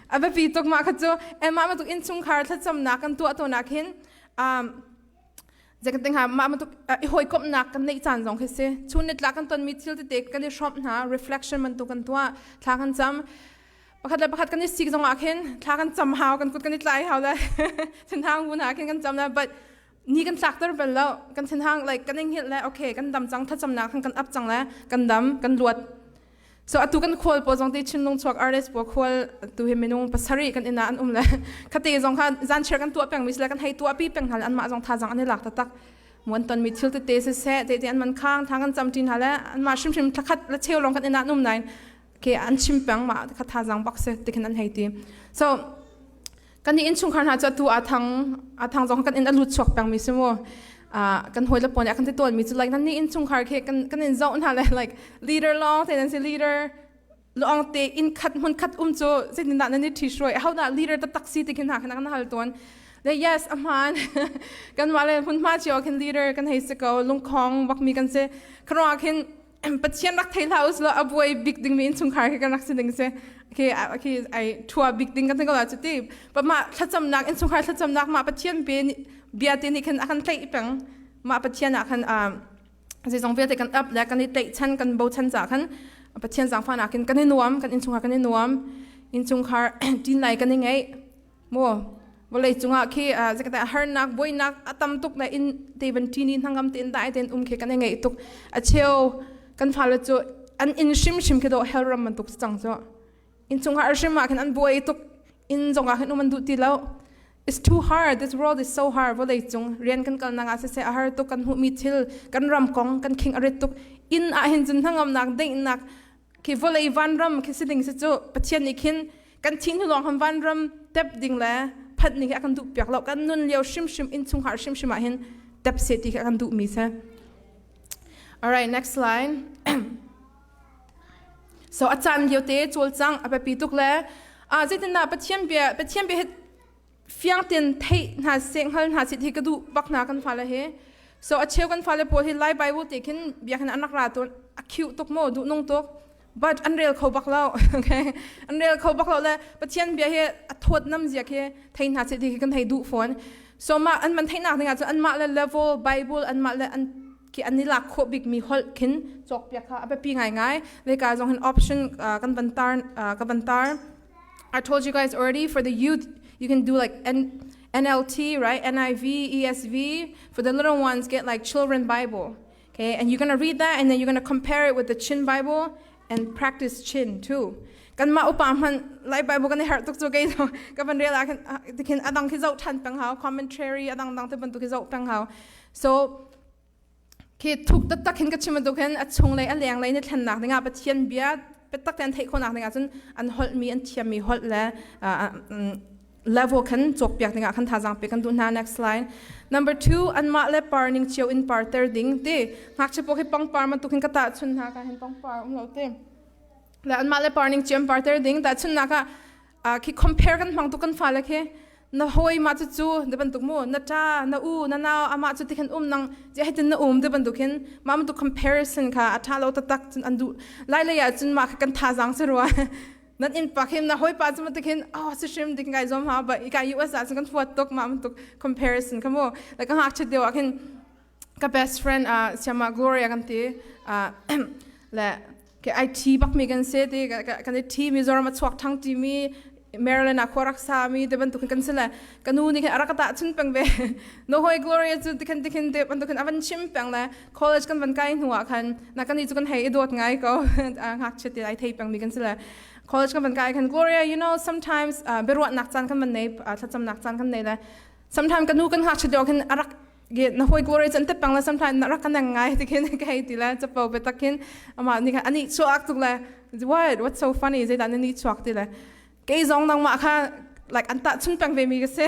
A biapi tuk mah kha cu mah bantuk innchungkhar thlacamnak kan tuah tawn khin zei kan ha mah bantuk i hawikomhnak kan neih caan zong khi si. Chun nitlak kan tonmi thil tete kan i hrawmh hna, reflection bantuk kan tuah, thla kan cam. Pakhat le pakhat kan i sik zong ah khin thla kan cam hau, kan kut kan i tlai hau le thinhang bu hna khin kan cam le, but ni kan tlakter bal lo. Kan thinhang, like kan inghilh le okay, kan dam cang, thlacamnak khan kan up cang le kan dam, kan luat. So atu kan khual pawl zong te, Chinlung chuak artist pawl khual tu hi minung 7 kan inn ah an um le khate zong kha zan share kan tuah peng mi sile kan hei tuah pi peng hna le anmah zong thazang an i lak taktak. Muan ton mi thil tete siseh te te an man khang thang kan cam tin ha le anmah hrimhrim thlakhat le cheu long kan inn ah an um nain ke an chim peng ma kha thazang bak se ti khin an hei ti. So kan ni innchungkhar hna cu atu a thang zong kan inn a lut chuak peng mi si mu. Kan hawi le pawl nih a kan ti tawn mi cu, like nan ni innchungkhar khi kan in zoh hna le like leader lawng te nan si, leader lawng te inn khat hmun khat um cu zeitindah nan i ṭhi hruai, ho dah leader taktak si ti khin hna khan kan hal tawn le. Yes, a hmaan, kan mah le hmunhma cio khin leader kan hei si ko. Lungkhong bak mi kan si. Kharuah khin Pathian rak thei hlah uslaw a buai bik ding mi innchungkhar khi kan rak si ding si khi khi ai thua bik ding kan ko la chu ti pa. Mah thlacamnak, innchungkhar thlacamnak, mah Pathian be bia te nih khan a kan tlaih peng. Mah Pathian ah khan zeizong vialte kan up le kan i tlaihchan, kan bochan ca khan Pathian zaangfahnak in kan i nuam, kan innchungkhar kan i nuam, innchungkhar ṭin lai kan i ngeih mu. Vawlei cungah khi zakata harnak, buainak a tam tuk le in te van ṭini hnangam tein dai tein um khi kan i ngeih tuk. A cheu kan fale cu an inn hrimhrim khi dawh hell ram bantuk cang cu. Innchungkhar hrim ah khin an buai tuk, inn zong ah khin um an duh ti lo. It's too hard. This world is so hard. Vawlei cung rian kan kalnak ah siseh a har tuk, kan hmuhmi thil, kan ram kong kan khing a rit tuk. Inn ah hin cun hnangamnak, daihnak khi vawlei vanram khi si ding si cu. Pathian nih khin kan thin hnu lawng han vanram tep ding le phanh ning hi a kan duh piak lo. Kan nun lio hrimhrim, innchungkhar hrimhrim ah hin tep se ti khi a kan duh mi si. All right, next slide. So a caan lio te cawlcang a biapi tuk le zeitindah Pathian bia hi fiang ten theih hna seh, hngal hna seh ti ka duh bak hna kan fale he. So a cheu kan fale pawl hi Lai Bible te khin bia khin an rak ra tawn. A cute tuk mo, duh nung tuk, but an rel kho bak lo, okay, an rel kho bak lo le Pathian bia hi a thawt nam zia khi thei hna seh ti khi kan thei duh fawn. So mah an man theihnak ding ah cun anmah le level Bible, anmah le an khi an i lak khawh bik mi holh khin cawk piak kha a biapi ngaingai. Leka zong hin option kan van tar ka van tar. I told you guys already, for the youth you can do like NLT, right, NIV, ESV. For the little ones, get like Children Bible, okay? And you're gonna read that and then you're gonna compare it with the Chin Bible and practice Chin too. Kan mah upa hman Lai Bible kan i harh tuk cu. Kei ka van rel ah khin tikhin adang khi zoh than peng hau, commentary adang dang te bantuk khi zoh peng hau. So khi thuk taktak hin ka chim bantuk hin a chunglei a lenglei ni thlennak dingah, Pathian bia biatak tein theih khawhnak dingah cun an holhmi, an thiammi holh le level khan cawkpiak dingah khan thazaang pe kan duh hna. Next slide. Number two, anmah le par ning cio in par ter ding ti. Ngakchia pawl khi pangpar bantuk hin ka tahchun hna. Ka hin pangpar um lo ti le anmah le par ning cio in par ter ding. Tahchunnak ah khi compare kan hmang tuk kan fale khi. Na hawi mah cu cu de bantuk mu, na ṭa, na u, na nau amah cu ti khan um, nang je hitin na um de bantuk hin mah bantuk comparison kha a ṭha lo taktak. Cun an duh lai lei ah cun mah kha kan thazaang si rua. Nan inn pa khin na hawi pa cu bantuk hin oh si hrim ding kai zom ha ba i ka US ah cun kan huat tuk mah bantuk comparison kha mu. Like ka ngakchia deuh ah khin ka best friend siama Gloria kan ti le ke ai thi bak mi kan se ti kan i thi. Mizoram a chuak thang ti mi, Maryland ah khua rak sa mi te bantuk kan si le ka nu nih khin a rak ta chun peng ve, no hoi Gloria cu tikhin tikhin te bantuk khin a van chim peng le college kan van kai hnu ah khan na kan i cu kan hei i dawt ngai ko, ngakchia te ai thei peng mi kan si le college kan van kai khan Gloria, sometimes biaruahnak caan kan van nei, thlacamnak caan kan nei le sometimes ka nu kan ngakchia deuh khin a rak Na hoi glory chan te pang la sometimes na rak kan ngai ti khin ka hei ti la chapo be tak khin ama ni khan ani chuak tuk le. What's so funny? Zeidah na ni chuak ti le? Kei zong nangmah kha like an tah chun peng ve mi ka si.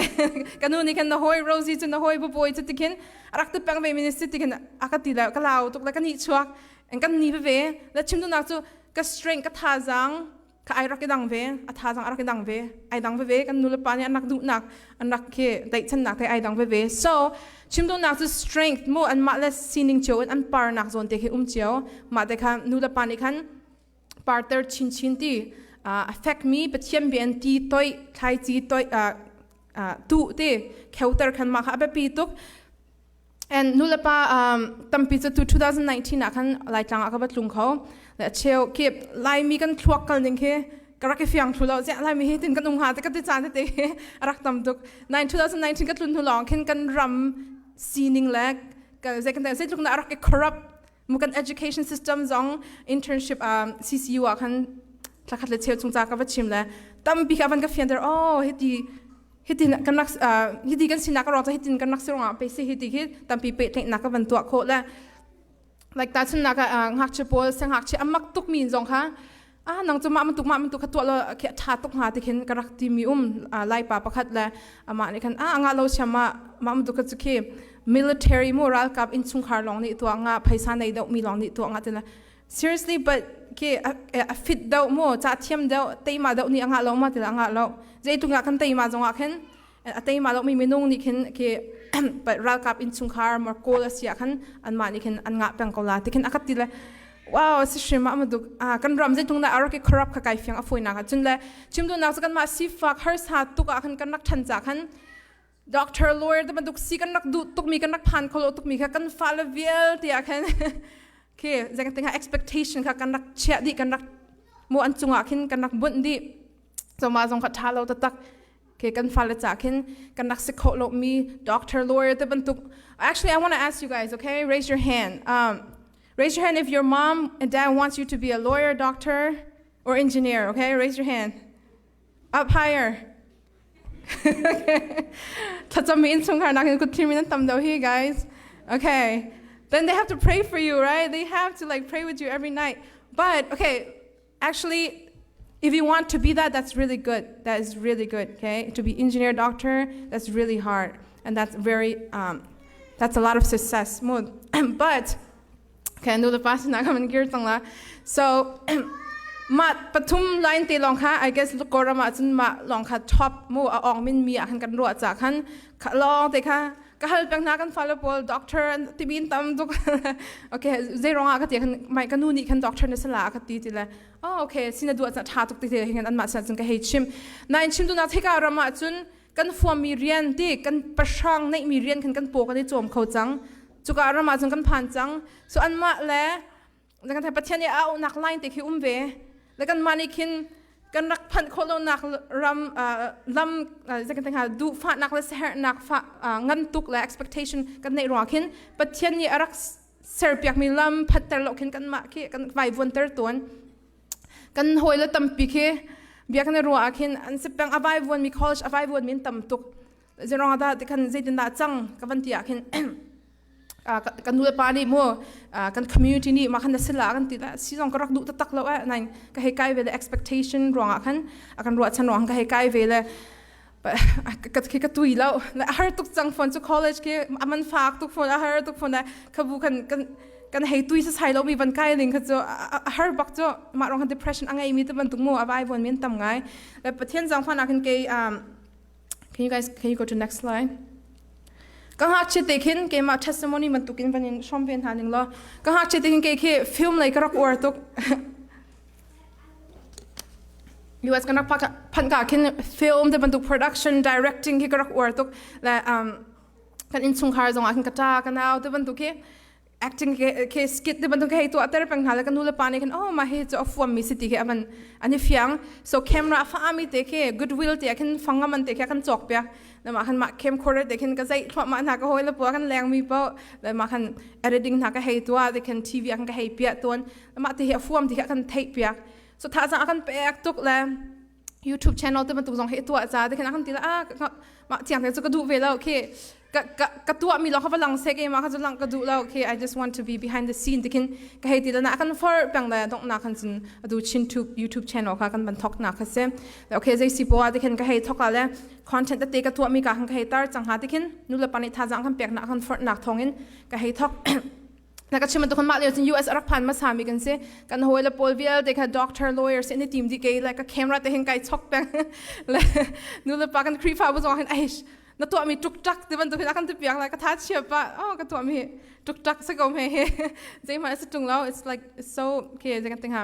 Ka nu nih khan na hoi Rosie cu na hoi bubuai cu ti khin rak ti peng ve mi ni si ti khin a ka ti le ka lau tuk le ka ni chuak. En kan ni ve le chim dunak cu ka strength, ka thazang ka ai rak i dang ve, a thazang a rak i dang ve, ai dang veve. Kan nu le pa nih an rak duhnak, an rak khi daihchannak te ai dang veve. So chim duhnak cu strength mu an mah le sining cio in an parnak zawn te khi um cio. Mah te kha nu le pa nih khan parter chinchin ti a fek mi Pathian bia in ti toih, thlaici toih, tu ti kheuter khan mah kha a biapi tuk. And nulepa tampi cu tu 2019 ah khan Laitlang ah ka va tlung kho. Le cheu khi Laimi kan thluak kal ning khi ka rak i fiang thlu lo. Ziah Laimi hi tin kan um hnga te ka ti caan tete a rak tam tuk. 2019 ka tlun hnu lawng khin kan ram sining le zei kan zeitluk na rak i corrupt mu. Kan education system zong internship CCU ah khan thlakhat le cheu chung ca ka va chim le tampi kha van ka fianter. Oh, hiti hitin kan rak hiti kan sinak ka rawng hitin kan rak si ruangah pe si hiti khi tampi pehtlaihnak ka van tuah khawh le like ta chun nak ngakchia pawl se ngakchia amak tuk mi zong kha ah nang chu mah bantuk kha tuah lo khi tha tuk hnga ti khin ka rak ti mi um. Lai pa pakhat le amah nih khan ah nga lo siam ma mah bantuk kha chu khi military mu ralkap in chungkhar long nih tuah nga, phaisa nei deuh mi long nih tuah nga ti le. Seriously, but ke a fit deuh mu, ca thiam deuh, teima deuh nih anga lo ma ti la anga lo. Zeitung ah kan teima zong ah khin a teima lo mi minung nih khin ke ralkap in chungkhar mar kawl a sia khan anmah nih khin an ngah peng ko la ti khin akat ti le. Wow, si hrim ma duk kan ram zeitung na arak corrupt kha kai fiang a foi nak cun le. Chim du nak kan ma sifak harsa tuk ah khan kan rak than cha khan doctor, lawyer te bantuk si kan rak duh tuk mi, kan rak phan kholo tuk mi kha kan fa le vialte ah khan khi zeng tinga expectation kha kan rak chiah dih, kan rak mu an cungah khin kan rak bunh dih. So ma zong kha tha lo taktak ke kan fale cha khin kan rak si kho lo mi doctor, lawyer te bantuk. Actually, I want to ask you guys, okay? Raise your hand. Raise your hand if your mom and dad wants you to be a lawyer, doctor or engineer, okay? Raise your hand up higher. Thlacam in chungkhar nak in kut thlir min an tam deuh hi, guys. Okay, then they have to pray for you, right? They have to like pray with you every night. But okay, actually, if you want to be that, that's really good. That is really good, okay? To be engineer, doctor, that's really hard and that's very that's a lot of success. But okay, nu le pa sinah kan kir cang la. So mah pathum line te lawng kha, I guess, Kawlram ah cun mah lawng kha top mu a ong min mi ah khan kan ruah ca khan lawng te kha ka hal peng hna. Kan fale pawl doctor tibin tam tuk. Okay, zei rong ah ka ti khan mai ka nu nih khan doctor na sala ka ti ti le. Oh, okay, sina duah ca tha tuk ti te hin an mah san cun ka hei chim nain chim tu nak thika ram ah cun kan fuami rian ti kan pahrang neih mi rian khan kan paw kan i cawm kho cang. Cuka ram ah cun kan phan cang. So anmah le kan thai Pathian nih a auhnak line te khi um ve le kan mah nih khin kan rak phanh khawh lonak ram lam zei kan duh fahnak le sehernak fa ngan tuk le expectation kan neih ruang khin Pathian nih a rak serpiak mi lam phatter lo khin kan mah khi kan vai vuanter tuan. Kan hawi le tampi khi bia kan ruah ah khin an si peng a vai vuan mi college a vai vuan mi an tam tuk. Zeirong dah ti khan zeitin dah cang ka van ti ah khin kan nu le pa nih mu kan community nih mah khan na sila kan ti la si zong ka rak duh taktak lo eh. Nain ka hei kai ve le expectation ruangah khan a kan ruah chan ruang ka hei kai ve le ka khi ka tui lo le a har tuk cang phone cu. College khi aman fak tuk phone, a har tuk phone le khabu kan kan kan hei tui sa lo mi van kai ning kha cu a har bak cu. Mah rong khan depression a ngei mi te bantuk mu a vai von min tam ngai le Pathian zang fan ah khin kei. Can you guys, can you go to next slide? Ka ngakchia te khin keimah testimony bantukin van in hrawm ve hna ning law. Ka ngakchia te khin kei khi film lei ka rak uar tuk. US kan rak phanh ka khin film te bantuk production, directing khi ka rak uar tuk le kan innchungkhar zong ah khin ka ta, ka nau te bantuk khi acting ke skit te bantuk hei tuah ter peng hna le ka nu le pa nih khin oh, mah hi cu a fuam mi si ti khi aman an i fiang. So camera fa mi te khi Goodwill te khin fangam an te khi kan cawk piak le mah khan mah camcorder te khin ka zei thluahmah hna. Ka hawi le pua kan leng mi po le mah khan editing hna ka hei tua te khin TV kan ka hei piah tuan. Mah te hi a fuam ti kha kan theih piak. So tha zang kan pek tuk le YouTube channel te bantuk zong hi tuah ca te khin kan ti la ah mah tiang te cu ka duh ve lo khi. Ka ka ka tuah mi lo kha va lang se ke ma kha chu lang ka duh lo. Okay, I just want to be behind the scene tikin ka hei ti la na kan for peng la dong na khan cun atu Chin Tube YouTube channel kha kan ban thok na kha se. Okay, zei si po a tikhin ka hei thok la le content te ka tuah mi ka khan ka hei tar chang ha tikhin nu le pa nih thazang kan pek na kan for nak thongin ka hei thok. Na ka chim tu mah lio cun US rak phan hmasa mi kan si. Kan hawi le pawl vialte kha doctor, lawyer si an i tim dih kei like ka camera te hin kai chok peng. Le nu le pa kan Khrihfa bu zong hin aish na tuah mi tuk tak ti bantuk hin a kan ti piak lai ka tha chia pa oh ka tuah mi tuk tak si ko me he zeihmanh a si tung lo. It's like it's so okay zei kan ting ha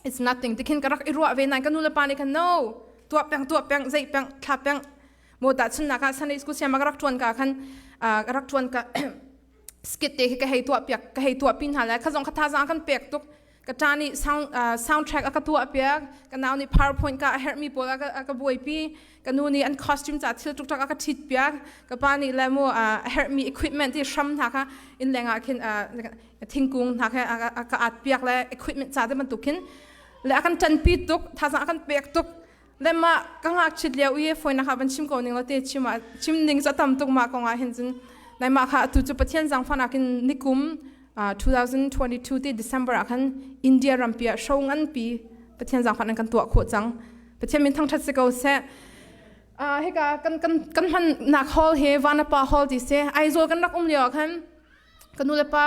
it's nothing tikhin ka rak i ruah ve nai ka nu le pa nih khan no tuah peng tuah peng zei peng thla peng mo ta chun nak ah Sunday school siam ka rak tuan ka khan ka rak tuan ka skit te khi ka hei tuah piak ka hei tuah pin hna lai kha zong kha thazang kan pek tuk ka ṭa nih sound soundtrack a ka tuah piak ka nau nih powerpoint ka a herhmi pawl a ka a ka buaipi ka nu nih an costume ca thil tuk a ka ṭhit piak ka pa nih le mu a herhmi equipment ti hram hna kha inn leng ah khin thingkung hna kha a ka at piak le equipment ca te bantuk khin le a kan ṭanpi tuk thazang a kan pek tuk Le mah ka ngakchit lio i fawinak ah van chim ko ning law te chim ah chim ning cu a tam tuk mah kong ah hin cun nai mah kha atu cu Pathian zaangfahnak in nikum 2022 ti December ah khan India rampi ah show nganpi Pathian zaangfahnak kan tuah khawh cang. Pathian min thangṭhat si ko seh. Hika kan kan kan hmannak hall hi Vanapa Hall ti si. Aizawl kan rak um lio ah khan ka nu le pa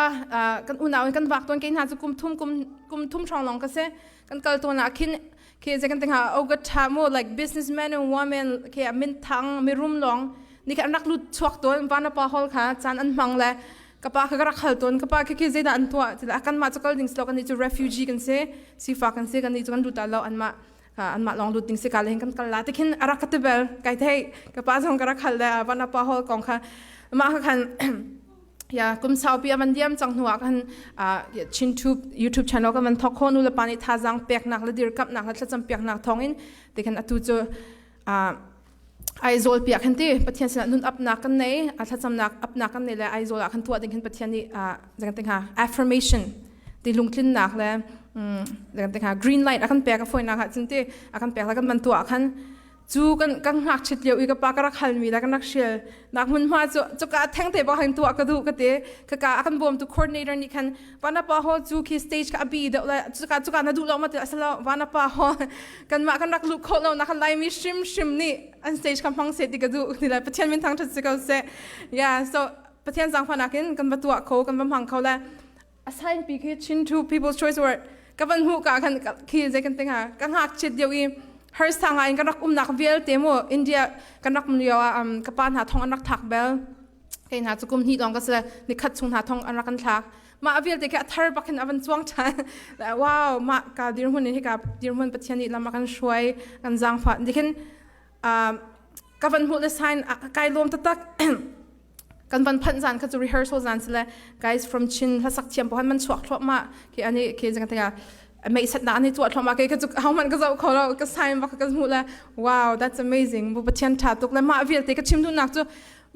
kan unau in kan vak tawn ke hna cu kum thum kum kum thum hrawng lawng ka si kan kal tawn ah khin khi zei kan tinga ogat tha mu like businessman and women khi min thang mi rum long ni kha an rak lut chuak tawn vanapa hall kha chan an hmang le ka pa kha ka rak hal tawn ka pa khi khi zeidah an tuah ti kan mah cu kal ding silo kan ni cu refugee kan si sifa kan si kan ni cu kan lut lo an mah an mah long lut ding si ka le kan kal la ti khin arak ka ti bel kai thei ka pa zong ka rak hal le vanapa hall kong kha mah kha khan ya kum saupi avan diam cang hnu ah khan Chin Tube YouTube channel kan van thok kho nu le pa nih thazang peknak le dirkamnak le thlacam piaknak thawngin ti khan atu cu Aizawl piak khan ti Pathian sinah nun upnak kan nei a thlacamnak upnak kan nei le Aizawl ah khan tuah ding khan Pathian nih zekan ting ha affirmation ti lungtlinnak le zekan ting ha green light a kan pek a foinak ah cun ti a kan pek la kan van tuah khan Cu kan kan ngakchit lio i ka pa ka rak halmi le kan rak hrial nak hmunhma cu cuka theng te bak hin tuah ka duh ka ti. Kaka a kan bawmtu coordinator nih khan Vanapa Hall cu khi stage ka abi deuh le cuka cuka na duh lo ma ti asalo Vanapa Hall kanmah kan rak luh khawh lo nak kan Laimi hrimhrim nih an stage kha hmang seh ti ka duh ti le Pathian min thangṭhat si ko seh. Yeah, so Pathian zaangfahnak in kan va tuah kho kan va hmang kho le a sign pi khi Chin to People's Choice Award ka van hmuh ka khan khi zei kan tinga ka ngakchit deuh i harsa ngai in kan rak umnak vialte mu India kan rak um lio ah ka pa hna thong an rak thak bel kei hna cu kum hnih lawng ka si nikhat chung hna thong an rak kan thlak mah vialte khi a thar bak hin a van cuang ṭhan wow mah ka dirhmun in hika dirhmun Pathian nih lam a kan hruai kan zaangfah dikhin ka van hmuh le sign kai lawm taktak kan van phanh zan kha cu rehearsal zan si le guys from Chin hlasak thiam pohan man chuak thluahmah khi ani khi zang tinga mei sat na ani chuah thluahmah ke kha cu how man ka zoh kho lo ka sign bak ka hmuh le wow, that's amazing. Bu Pathian tha tuk le mah vialte ka chim duhnak cu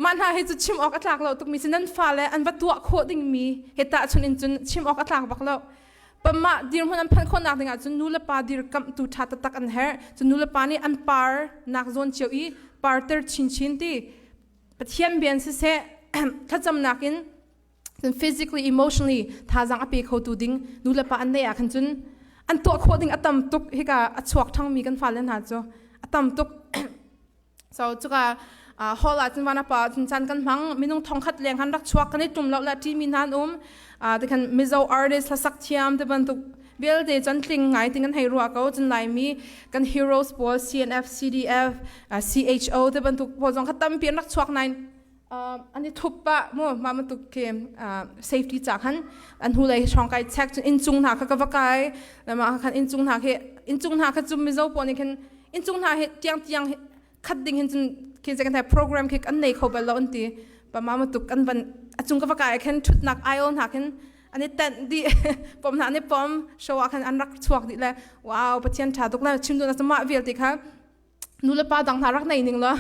mah hna hi cu chim awk a tlak lo tuk mi si nan fa le an va tuah khawh ding mi he ta chun in cun chim awk a tlak bak lo. Pamah dirhmun an phanh khawhnak ding ah cun nu le pa dirkamh tu ṭha taktak an herh. Cun nu le pa nih an par nak zawn cio i parter chinchin ti Pathian bian siseh thlacamnak in cun physically, emotionally thazang a pe khotu ding nu le pa an neih ah khan cun an tuah khawh ding a tam tuk. Hika a chuak ṭhangmi kan fale hna cu a tam tuk. So cuka hall ah cun vanapa cun caan kan hmang. Minung thongkhat leng han rak chuak kan i tum lo le ṭimi hna an um. Tikhan Mizo artist hlasak thiam te bantuk vialte cun tling ngai ting an hei ruah ko. Cun Laimi kan heroes pawl CNF, CDF, CHO te bantuk pawl zong kha tampi an rak chuak nain an i thup pah mu mah bantuk khi safety ca khan an hnulei hrawng kai check cun inncung hna kha ka va kai mah khan inncung hna khi inncung hna kha cu Mizo pawl nih khin inncung hna hi tiang tiang khat ding hin cun khi kan thai program khi an nei kho bal lo an ti pa ma tuk kan van a cung ka va kai khan thutnak aisle hna khin an i tenh dih pom hna an i pom show ah khan an rak chuak dih le wow, Pathian tha tuk le chim du na mah vialte kha nu le pa dang hna rak nei ning lo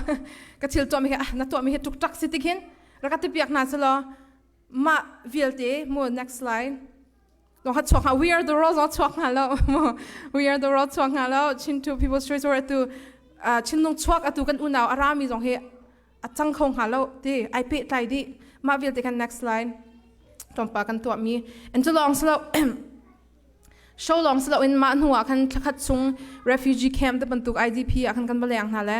ka thil tuah mi hi na tuah mi hi tuk tak si ti khin rak ti piak hna selo mah vialte mu. Next slide lo kha chuak hnga We Are the World zong chuak hnga lo. We Are the World chuak hnga lo. Chin to People's Choice Award atu Chinlung chuak atu kan unau arami zong hi. A cang kho hnga lo ti ai pehtlai dih. Mah vialte kan next slide. Tlawmpal kan tuahmi. And cu lawng si lo show lawng si loin mah hnu ah khan thlakhat chung refugee camp te bantuk IDP ah khan kan va leng hna le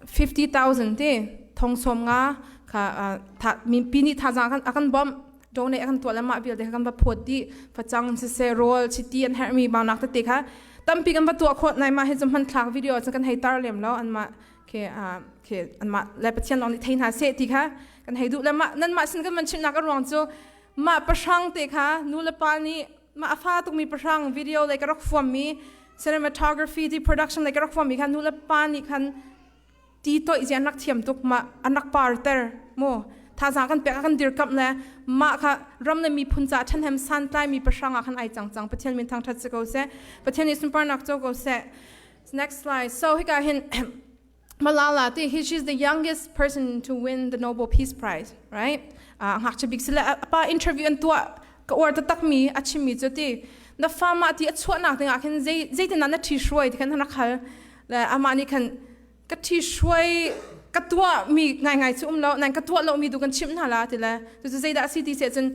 50,000 ti thong som nga kha tha mipi nih thazaang kan akan bawmh donate akan tuah le mah vialte kha kan va phawt dih facang siseh rawl chiti an herhmi baunak tete kha tampi kan va tuah khawh nai mah hi cu hmanthlak video cu kan hei tar lem lo anmah ke ke anmah le Pathian lawng nih thei hna seh ti kha kan hei duh le mah nanmah sin kan van chimnak a ruang cu mah pahrang te kha nu le pa nih mah a fa tukmi pahrang video le ka rak fuammi cinematography ti production le ka rak fuammi kha nu le pa nih khan ti toih zian rak thiam tuk mah an rak par ter mu thazaang kan pek kan dirkamh le mah kha ram le miphun ca ṭhahnem santlai mi pahrang ah khan ai cang cang. Pathian min thangṭhat si ko seh. Pathian nih sunparnak co ko seh. Next slide. So hika hin Malala ti he she's the youngest person to win the Nobel Peace Prize, right? Ngakchia bik sile apa interview an tuah ka uar taktak mi a chimmi cu ti na fa mah ti a chuahnak dingah khin zei zeitin na ṭhi hruai ti khan rak hal le amah nih khan ka ṭhi hruai ka tuah mi ngaingai cu um lo nan ka tuah lo mi tu kan chimh hna la ti le cucu zeidah a si ti seh cun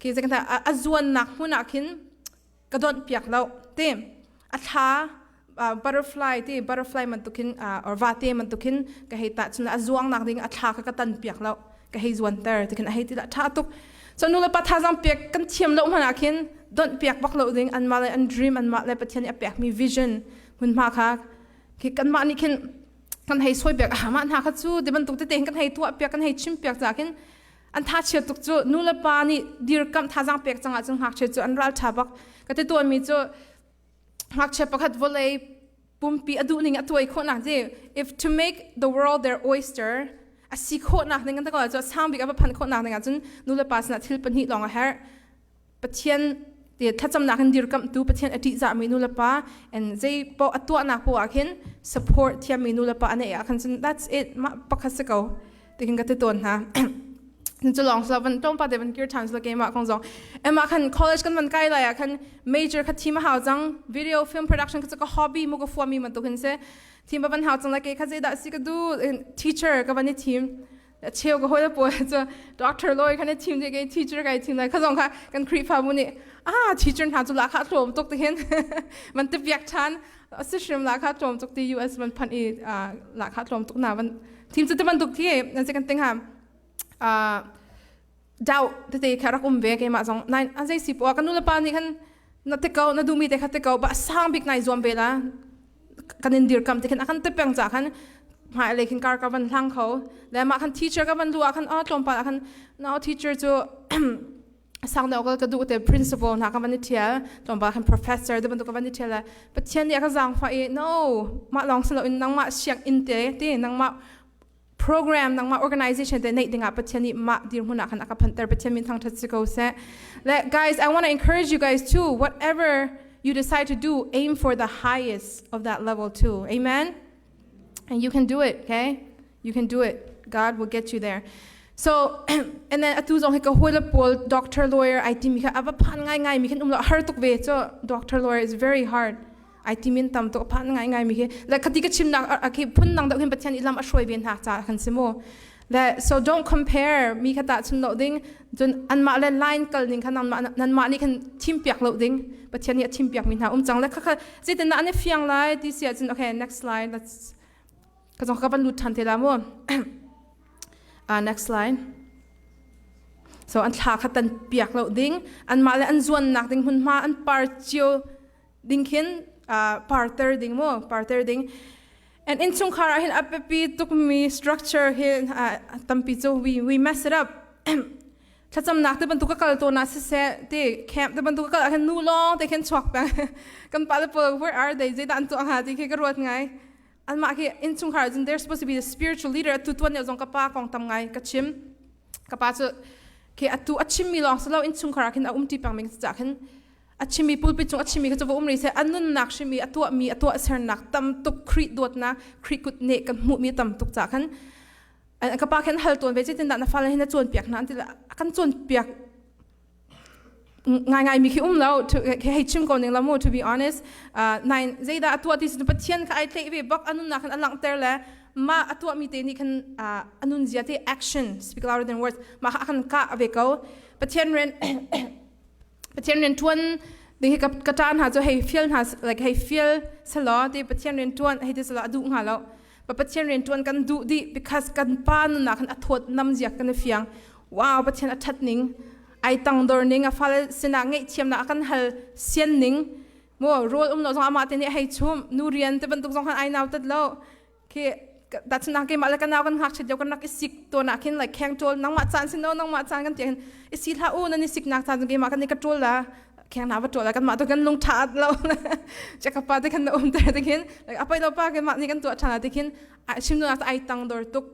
khi zei kan a zuannak hmun ah khin ka donh piak lo ti a thla butterfly ti butterfly bantukin or vate bantukin ka hei tah cun a zuangnak ding a thla kha ka tan piak lo ka hei zuanter ti khin a hei ti la tha tuk so nu le pa thazang pek kan thiam lo hmanh ah khin donh piak bak lo ding anmah le an dream anmah le Pathian nih a pek mi vision hmunhma kha khi kanmah nih khin kan hei sawi piak ah mah hna kha cu ti bantuk tete kan hei tuah piak kan hei chim piak ca khin an tha chia tuk cu nu le pa nih dirkamh thazang pek cang ahcun ngakchia cu an ral tha bak ka ti tuanmi cu ngakchia pakhat vawlei pumpi a duh ning a tuai khawhnak ti if to make the world their oyster a si khawhnak ning kan ta ko cu sang bik a va phan khawhnak ning ahcun nu le pa sinah thil pahnih lawng a herh. Pathian ti thlacamnak in dirkamhtu Pathian a ṭihzahmi nu le pa and zei paoh a tuahnak poah ah khin support thiammi nu le pa a neih ah khan cun that's it mah pakhat si ko ti khin ka ti tawn hna. Cu lawng so van tlawmpal te van kir ṭhan so keimah kong zong emah khan college kan van kai lai ah khan major kha thim a hau cang video film production kha cu ka hobby mu ka fuami bantuk hin si thim ba van hau cang lai ke kha zeidah si ka du teacher ka van i thim cheu ka hawi pawl cu doctor lawyer khan i thim ke teacher kai thim lai kha zong kha kan Khrihfabu nih ah teacher hna cu la kha tlawm tuk ti hin man te piak ṭhan si hrim la kha tlawm tuk ti US man phan i la kha tlawm tuk na van thim cu te bantuk thi nan se kan ting ha doubt tete kha rak um ve keimah zong nai an zei si po kan nu le pa nih khan na te ko na duhmi te kha te ko ba sang bik nai zuam ve la kan in dirkam te khan akan te peng cha khan hmai le khin kar ka van hlang kho le mah khan teacher ka van lu ah khan a tlawmpal ah khan no teacher cu sang deuh ka duh te principal hna ka van i thial tlawmpal khan professor te bantuk ka van i thial le Pathian nih a ka zaangfah i no mah lawng si loin nangmah sianginn te ti nangmah program nangmah organization te neih dingah Pathian nih mah dirhmun ah khan a ka phanter. Pathian min thangthat si ko seh. Le guys, I want to encourage you guys too, whatever you decide to do, aim for the highest of that level too. Amen. And you can do it, okay? You can do it. God will get you there. So and then atu zong hi ka hawi le pawl doctor lawyer ai timi kha ava phan ngai ngai mi khan um lo har tuk ve cho doctor lawyer is very hard. Ai timin tam tuk phan ngai ngai mi khi le khati ka chimnak a khi phun dang deuh hin Pathian i lam a hruai ve hna ca kan si mu le so don't compare mi kha ta chun lo ding cun anmah le line kal ning kha nanmah nanmah nih khan thim piak lo ding Pathian nih a thim piak mi hna um cang le kha kha zeitin dah an i fiang lai ti si ahcun okay next slide let's ka zong ka van lut ṭhan te la mu next slide so an thla kha tan piak lo ding anmah le an zuannak ding hmunhma an par cio ding khin parter ding mu parter ding and innchungkhar ah hin a biapi tukmi structure hi tampi cu we mess it up. Thlacamnak te bantuk ka kal tawn ah siseh ti camp te bantuk ka kal ah khin nu lawng te khin chuak peng kan pa le pawl where are they zeidah an tuah hnga ti khi ka ruat ngai anmah khi innchungkhar cun they're supposed to be the spiritual leader atu tuan lio zong ka pa kong tam ngai ka chim ka pa cu khi atu a chimmi lawng si lo innchungkhar ah khin a um ti peng mi ca khin a chimmi pulpit cung a chimmi kha cu va um rih seh a nunnak hrim i a tuahmi a tuahsernak tam tuk Khrih dawtnak Khrih kut neh kan hmuhmi tam tuk ca khan ka pa khan hal tawn ve zeitindah na fale hi na cawnpiak hna an ti a kan cawnpiak. Ngai ngai mi khi um lo hei chim ko ning la mu. To be honest, nine zeidah a tuah ti sin Pathian kha ai tleih ve bak anun nak khan a langhter le ma a tuah mi te nih khan anun zia te, action speak louder than words, ma kha khan ka ve ko. Pathian rian tuan ding hi ka ta hna cu hei fial hna, like hei fial selaw ti Pathian rian tuan hei ti selaw a duh hnga lo. Pa Pathian rian tuan kan duh dih because kan pa nunnak khan a thawt nam zia kan i fiang. Wow, Pathian a that ning, ai tangdor ning, a fale sinah ngaihthiamnak a kan hal sian ning mo, rawl um lo zong amah te nih hei chum, nu rian te bantuk zong khan ai nau tat lo. Khi tahchunhnak, keimah le ka nau kan ngakchiat lio kan rak i sik tawn ah khin, like kheng ṭawl nangmah caan si no, nangmah caan kan ti hin, i si hlah u, nan i sik nak caan keimah kan i ka ṭawl la, kheng na va ṭawl la, kanmah tu kan lung ṭha lo chaka pa te khan na um ter te khin, like apai lo pa keimah nih kan tuah ṭhan te khin chim nu ai tangdor tuk.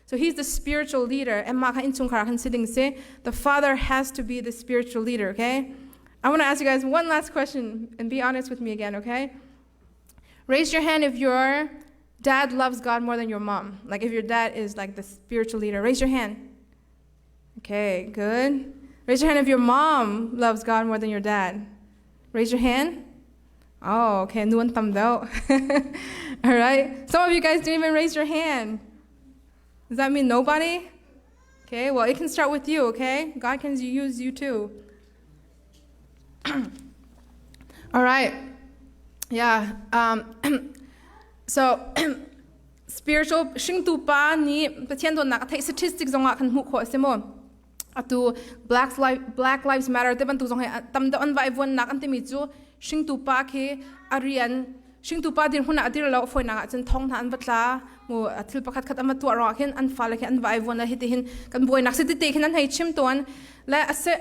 So he's the spiritual leader. And ma kha innchungkhar khan si ding si. The father has to be the spiritual leader, okay? I want to ask you guys one last question and be honest with me again, okay? Raise your hand if your dad loves God more than your mom. Like if your dad is like the spiritual leader. Raise your hand. Okay, good. Raise your hand if your mom loves God more than your dad. Raise your hand. Oh, okay. Nu an tam deuh. All right. Some of you guys didn't even raise your hand. Does that mean nobody? Okay, well, it can start with you, okay? God can use you too. All right. Yeah. So, spiritual hringtu pa nih Pathian dawtnak a theih statistics zong ah kan hmuh khawh a si mu. Atu Black Lives Matter te bantuk zong hi tam deuh an vai vuannak an timi cu hringtu pa khi a rian, hringtu pa dirhmun ah a dir lo. Fawinak ah cun thong hna an va tla mu, thil pakhat khat an va tuah ruangah khin an fale khi an vai vuan le hiti hin kan buainak si tete khin an hei chim tawn le ase.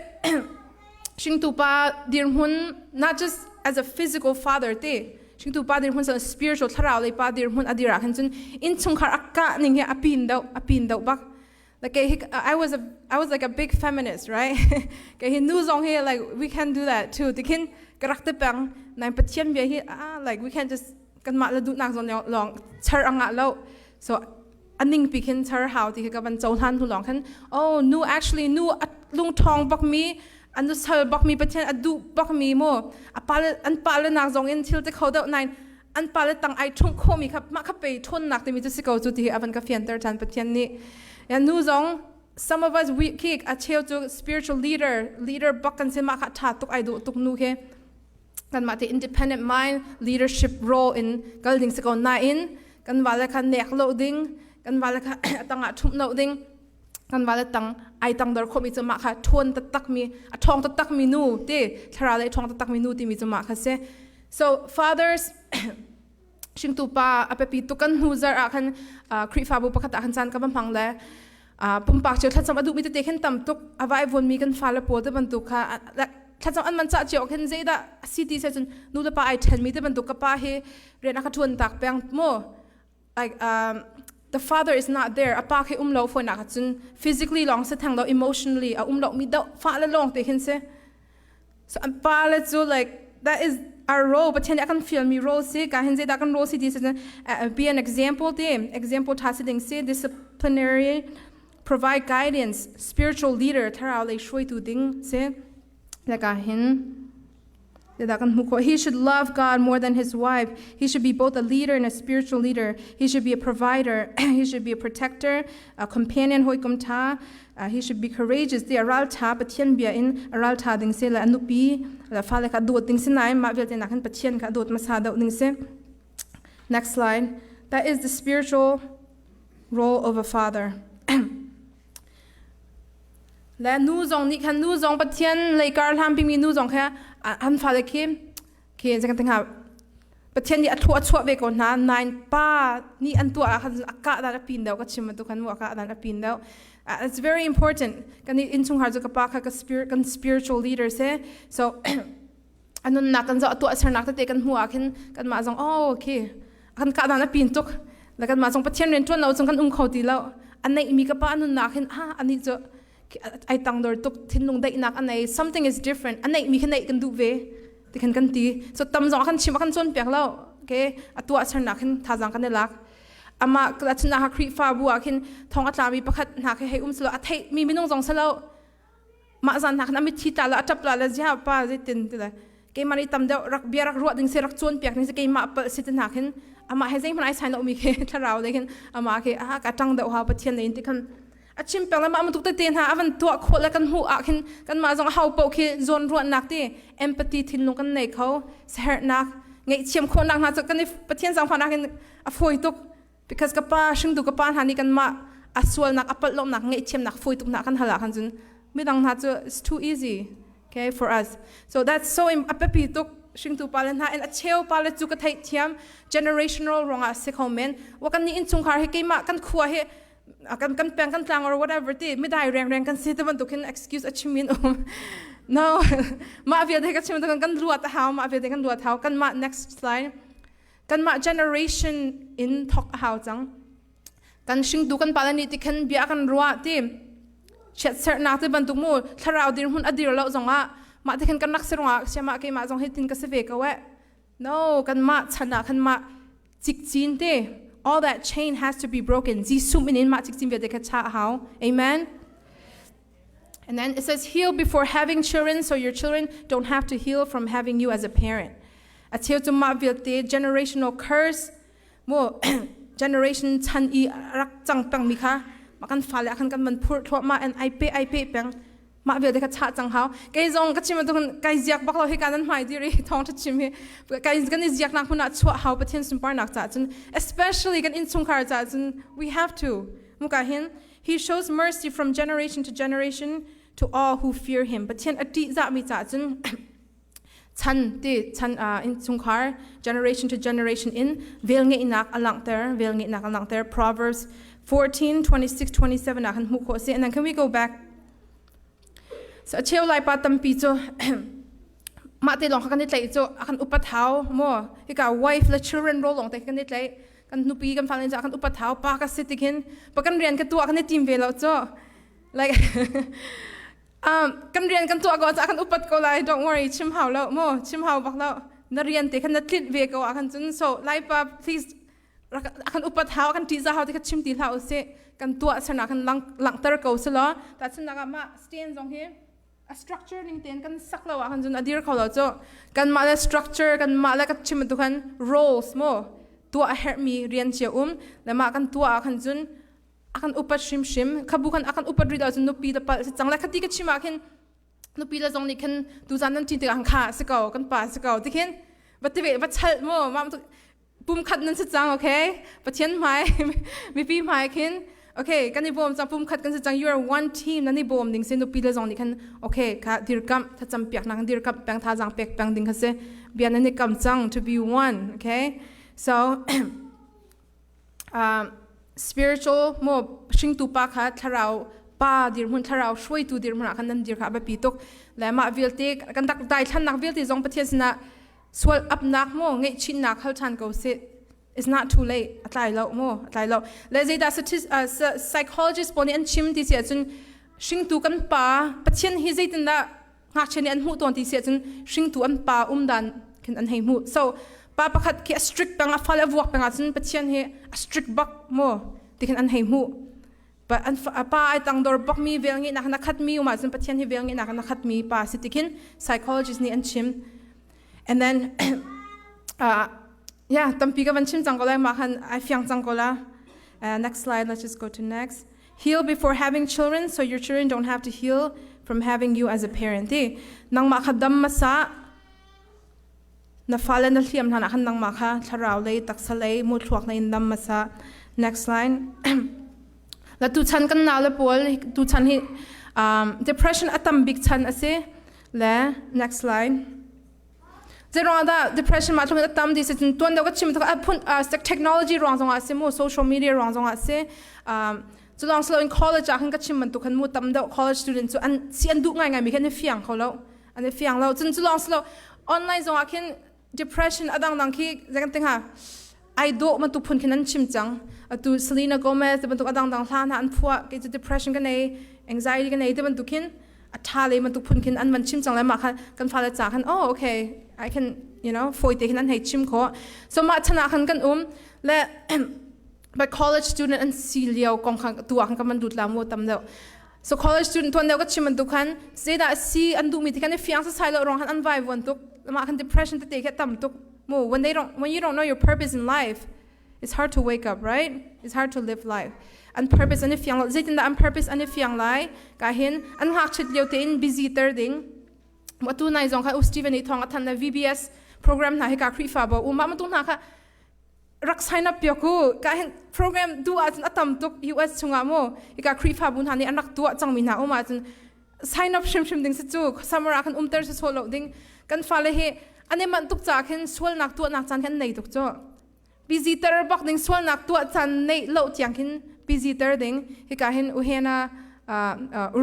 Hringtu pa dirhmun, not just as a physical father te, hringtu pa dirhmun san spiritual, thlarau lei pa dirhmun a dir ah khan cun innchungkhar a kah ning hi a pin deuh, a pin deuh bak. Like I was like a big feminist, right? Kei hi nu zong hi, like we can do that too ti khin ka rak te peng nai. Pathian bia hi like we can just kanmah le duhnak zong lawng char anga lo, so aning pi khin char hau ti ka van cohlan hnu lawng khan, oh, nu, actually nu lung ṭhawng bak mi, an sal bak mi, Pathian a duh bak mi mu, a pa an pa le nak zong in thil te kho deuh nain an pa le tang ai ṭhung kho mi kha mah kha pe ṭhawnnak timi cu si ko cu ti hi avan ka fianter ṭhan Pathian nih. Ya, nu zong, some of us, we khi a cheu cu spiritual leader bak kan si. Mah kha ṭha tuk, ai duh tuk. Nu khi kanmah te independent mind, leadership role in kal ding si ko nain kan vale kha nek lo ding, kan vale kha tangah ṭhumh lo ding. Kan vale tang ai tang dor khomi cu mah kha ṭhawn taktak mi, a ṭhawng taktak mi nu ti, thlarau lei ṭhawng taktak mi nu timi cu mah kha si. So fathers, hringtu pa a biapi tuk. Kan hnu zarh ah khan Khrihfabu pakhat ah khan caan ka va hmang le pumpak cio thlacam a duhmi tete khin tam tuk a vai vuanmi kan fale pawl te bantuk kha thlacam an man cah cio khin zeidah a si ti se cun nu le pa ai ṭhenmi te bantuk, ka pa hi rian a ka ṭuan tak peng mu, like the father is not there, a pa khi um lo foi nak cun physically long se thang lo, emotionally a um lo mi do fa le long te khin si. So an pa le cu, like that is our role. Pathian nih a kan fial mi role si ka hin. Zeidah kan role si ti si, be an example ti, example tha si ding si, disciplinary, provide guidance, spiritual leader, thlarau lei hruaitu ding si le ka hin he should love God more than his wife. He should be both a leader and a spiritual leader. He should be a provider. He should be a protector, a companion, hawikom ṭha. He should be courageous. Ti a ral ṭha, Pathian bia in a ral ṭha ding si le a nupi le fale kha dawt ding si nain mah vialte nak hin Pathian kha dawt hmasa deuh ding si. Next slide. That is the spiritual role of a father. Le nu zong nih khan, nu zong Pathian lei kar hlanpimi nu zong kha an fale khi zei kan ti hnga, Pathian nih a thlua a chuah ve ko hna nain pa nih an tuah ah khan a kah dan a pin deuh. Ka chim bantuk khan mu, a kah dan a pin deuh. It's very important. Kan innchungkhar cu ka pa kha ka spirit, kan spiritual leader si. So a nunnak kan zoh, a tuah sernak tete kan hmuh ah khin kanmah zong, oh, okay, kan kah dan a pin tuk le kanmah zong Pathian rian ṭuan lo cung kan um kho ti lo. A neihmi ka pa nunnak hin, ah, anih cu ai tangdor tuk, thinlung daihnak a nei, something is different, a neihmi kha neih kan duh ve ti khan kan ti. So tam zong a kan chim, a kan cawnpiak lo, okay, a tuah sernak hin thazang kan i lak. Amah chun ah Khrihfabu ah khin thong a tlami pakhat hna khi hei um selo, a theih mi minung zong selo. Mah zan hna khan a mitthli tla la a ṭap la le ziah pa zeitin ti le keimah nih tam deuh rak bia rak ruah ding si rak cawn piak ding si keimah palh si ti hna khin amah he zeihmanh ai sai lo mi khi thlarau lei khin amah khi a ka ṭang deuh ha Pathian lei in ti khan a chim peng le mah bantuk tete hna a van tuah khawh le kan hmuh ah khin kanmah zong a ho paoh khi zawn ruahnak ti empathy thinlung kan nei kho saherhnak ngaihthiam khawhnak hna cu kan i Pathian zaangfahnak in a fawi tuk because ka pa hringtu ka pa hna nih kanmah a sualnak a palh lonak ngaihthiamnak fawi tuk hna kan hal ah khan cun midang hna cu it's too easy, okay, for us. So that's so a biapi tuk hringtu pa le hna in a cheu pa le cu ka theih thiam generational ruangah si kho men wa kan nih innchungkhar hi keimah kan khua hi kan kan peng kan tlang or whatever ti midai reng reng kan si te bantuk hin excuse a chim in um no. Mah vialte ka chim kan luat a hau, mah vialte kan luat hau. Kan mah, next slide, kan mah generation in thok a hau cang. Kan hringtu kan pala nih ti khan bia kan ruah ti chiatserhnak te bantuk mu thlarau dir hmun a dir lo zongah mah ti khan kan rak si rungah siama keimah zong hi tin ka si ve ko eh. No, kan mah chan ah khan mah cikcin te, all that chain has to be broken. Jesuh min in mah cikcin vialte kha cha hau. Amen. And then it says, "Heal before having children so your children don't have to heal from having you as a parent." A cheu cu mah vialte generational curse mu generation chan i rak cang peng mi kha ma kan fale khan kan man phur thluahmah and ai pe ai pe peng, mah vialte kha chah cang hau. Kei zong ka chim tu kai ziak bak lo hi ka nan hmai diri thong tha chim hi kai kan i ziak nak hmun ah chuah hau. Pathian sunparnak ca cun, especially kan innchungkhar ca cun, we have to muka hin. He shows mercy from generation to generation to all who fear him. Pathian a ṭih zahmi ca cun chan ti chan innchungkhar generation to generation in vel ngeihnak a langhter, vel ngeihnak a langhter. Proverbs 14 26 27 ah kan hmuh khawh si. And then can we go back? So a cheu lai pa tampi cu mah te lawng kha kan i tlaih cu a kan upat hau mo hika wife le children role lawng te kan i tlaih. Kan nupi kan fale ca kan upat hau pa ka si tikhin pa kan rian ka tuah kan i tim ve lo cu like kan rian kan tuah ko ca kan upat ko lai. Don't worry, chim hau lo mo, chim hau bak lo. Na rian te khan na tlinh ve ko ah khan cun. So laipa, please, kan upat hau kan ṭihzah hau ti kha chim ti hlah usih. Kan tuah sernak kan langhter ko si law tahchunhnak ah mah stand zong hi a structure ning tein kan sak lo ah khan cun a dir kho lo cu. Kan mah le structure, kan mah le ka chim tu khan roles mo tuah a herhmi rian cia um le mah kan tuah ah khan cun a kan upat hrimhrim khabu khan a kan upat rih lo cun nupi le palh si cang le. Khati ka chim ah khin nupi le zong nih khin tuzan nan ṭin tikah kha si ko kan pa si ko ti khin va ti ve va chalh mu ma pum khat nan si cang. Okay, Pathian hmai mipi hmai khin, okay, kan i bawm cang, pum khat kan si cang. You are one team. Nan i bawm ding si. Nupi le zong nih khan, okay, kha dirkamh thlacam piak nak dirkamh peng thazang pek peng ding kha si bia nan i kam cang to be one. Okay, so spiritual mo hringtu pa kha thlarau pa dirhmun, thlarau hruaitu dirhmun ah khan nan dir kha a biapi tuk le mah vialte kan rak daithlannak vialte zong Pathian sinah sual apnak mo ngaihchinnak hal ṭhan ko sih. It's not too late. A tlai lo mo, a tlai lo le zeidah psychologist pawl nih an chim ti si ahcun hringtu kan pa Pathian hi zeitindah ngakchia nih an hmuh tawn ti si ahcun hringtu an pa umdan khin an hei hmuh. So pa pakhat khi a strict peng, a fale a vuak peng ahcun Pathian hi a strict bak mo ti khin an hei hmuh. Pa an pa ai tangdor bak mi, vel ngeihnak na khat mi um ahcun Pathian hi vel ngeihnak na khat mi pa si ti khin psychologist nih an chim. And then yeah, tampi ka van chim cang ko lai ma khan ai fiang cang ko la. Next slide, let's just go to next. Heal before having children so your children don't have to heal from having you as a parent. Ti nangmah kha dam masa na fale na hliam hlan ah khan nangmah kha thlarau lei, taksa lei, muthluak lei in dam masa. Next line. La tu chan kan na le pawl tu chan hi depression atam bik chan ase le. Next line. Zeiruang dah depression mah tluk in a tam ti si cun tuan deuh ka chim a phun technology ruang zongah si mu, social media ruang zongah si. Cu lawng si loin college ah khan ka chim bantuk khan mu tam deuh college student cu an si an duh ngaingai mi khan an i fiang kho lo, an i fiang lo. Cun cu lawng si lo, online zongah khin depression a dangdang khi zei kan ti hnga ai dawh bantuk phun khin an chim cang. Atu Selena Gomez ti bantuk a dangdang hla hna an phuah, kei cu depression ka nei, anxiety ka nei ti bantuk khin a ṭha le bantuk phun khin an van chim cang le mah khan kan fale ca khan, oh, okay, I can fawi te khin an hei chim khawh. So mah chan ah khan kan um le but college student an si lio kong khan tu ah khan kan van lut la mu tam deuh. So college student tuan deuh ka chim bantuk khan zeidah si an duhmi ti khan i fiang sasai lo ruang khan an vai vuan tuk. Mah khan depression tete khi a tam tuk. Mu when they don't when you don't know your purpose in life, it's hard to wake up, right? It's hard to live life. An purpose an i fiang lo. Zeitindah an purpose an i fiang lai? Ka hin an ngakchit lio tein busy ter ding. Atu nai zong kha U Steven nih thawng a thanh le VBS program hna hi ka Khrihfa bo um mah tu hna kha rak sign up piak u ka hin program du ahcun a tam tuk US chungah mu hika Khrihfabu hna nih an rak tuah cangmi hna um ahcun sign up hrimhrim ding si cu summer ah khan umter si sawh lo ding kan fale hi an i manh tuk caah khin sualnak tuahnak caan khan nei tuk cu busy ter bak ding sualnak tuah caan neih lo tiang khin busy ter ding hika hin uhena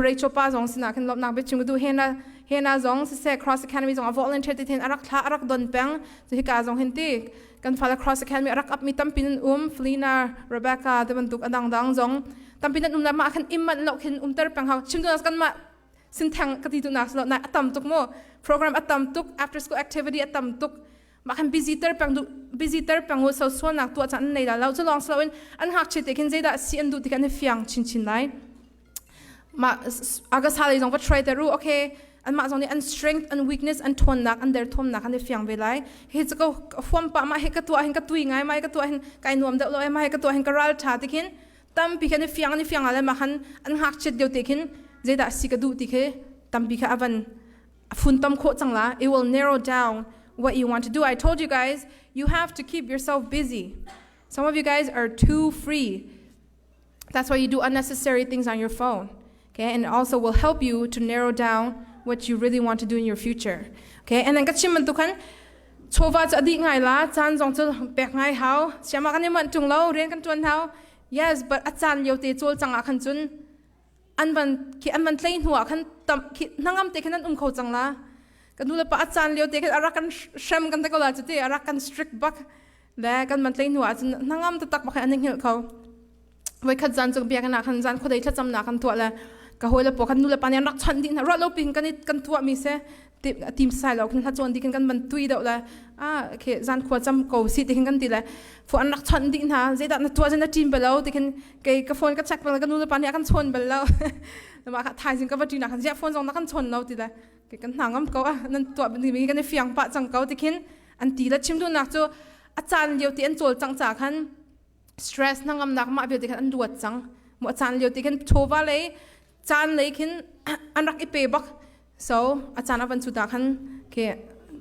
Rachel pa zong sinah khin lawmhnak biachim du hena hena zong siseh Cross Academy zong a volunteer ti thin arak thla arak don peng cu hika zong hin ti kan fale Cross Academy a rak up mi tampi nan um Felina Rebecca te bantuk adang dang zong tampi nan um la mah khan im manh lo khin umter peng hau chim tu kan mah sinthang ka ti tu nak lo na atam tuk mo program atam tuk after school activity atam tuk mah khan busy ter peng du busy ter peng u so so nak tua chan nei la lo chu long slo in an hak che te khin zeida si an du ti kan fiang chin chin lai ma aga sale zong va try te ru okay anmah zong nih an strength an weakness an ṭhawnnak an derthawmnak an i fiang ve lai hi cu ko huam pah mah hi ka tuah hin ka tui ngai mah hi ka tuah hin kai nuam deuh lo ai mah hi ka tuah hin ka ral ṭha ti khin tampi khan i fiang an i fiang le mah khan an ngakchiat lio te khin zeidah si ka duh ti khi tampi kha avan funtom khawh cang la it will narrow down what you want to do I told you guys you have to keep yourself busy some of you guys are too free That's why you do unnecessary things on your phone. Okay, and it also will help you to narrow down what you really want to do in your future. Okay, and then ka chim bantuk khan chawva cu adi ngai la caan zong cu pek ngai hau siama kan i manh tung lo rian kan tuan hau yes but a caan lio te cawl cang ah khan cun an van khi an van tlei hnu ah khan tam khi hnangam te khan an um kho cang la kan nu le pa a caan lio te khan arak kan hrem kan te ko la cu ti arak kan strict bak le kan man tlei hnu ah cun hnangam taktak bak an i hngilh kho voikhat zan cu biakinn ah khan zan khuadei thlacamnak kan tuah le ka hawi le pawl kan nu le pa nih an rak chawnh dih hna ruah lo pin kan kan tuah mi se tim sai lo khin hla cawn dih khin kan van tui deuh le ah okay zan khua cam ko si ti khin kan ti le fu an rak chawnh dih hna zeidah na tuah na ṭin bal lo ti khin kei ka phone ka check bal ka nu le pa nih a kan chawn bal lo mah kha thaizing ka va ṭin ah khan ziah phone zong na kan chawn lo ti le kan hna ngam ko ah nan tuah mi kan i fiang pah cang ko ti khin an ti le chim duhnak cu a caan lio ti an cawl cang ca khan stress hnangamnak mah vialte khan an ruat cang mu a caan lio ti khin chawva lei caan lei khin an rak i pe bak so a caan a van cu ta khan ke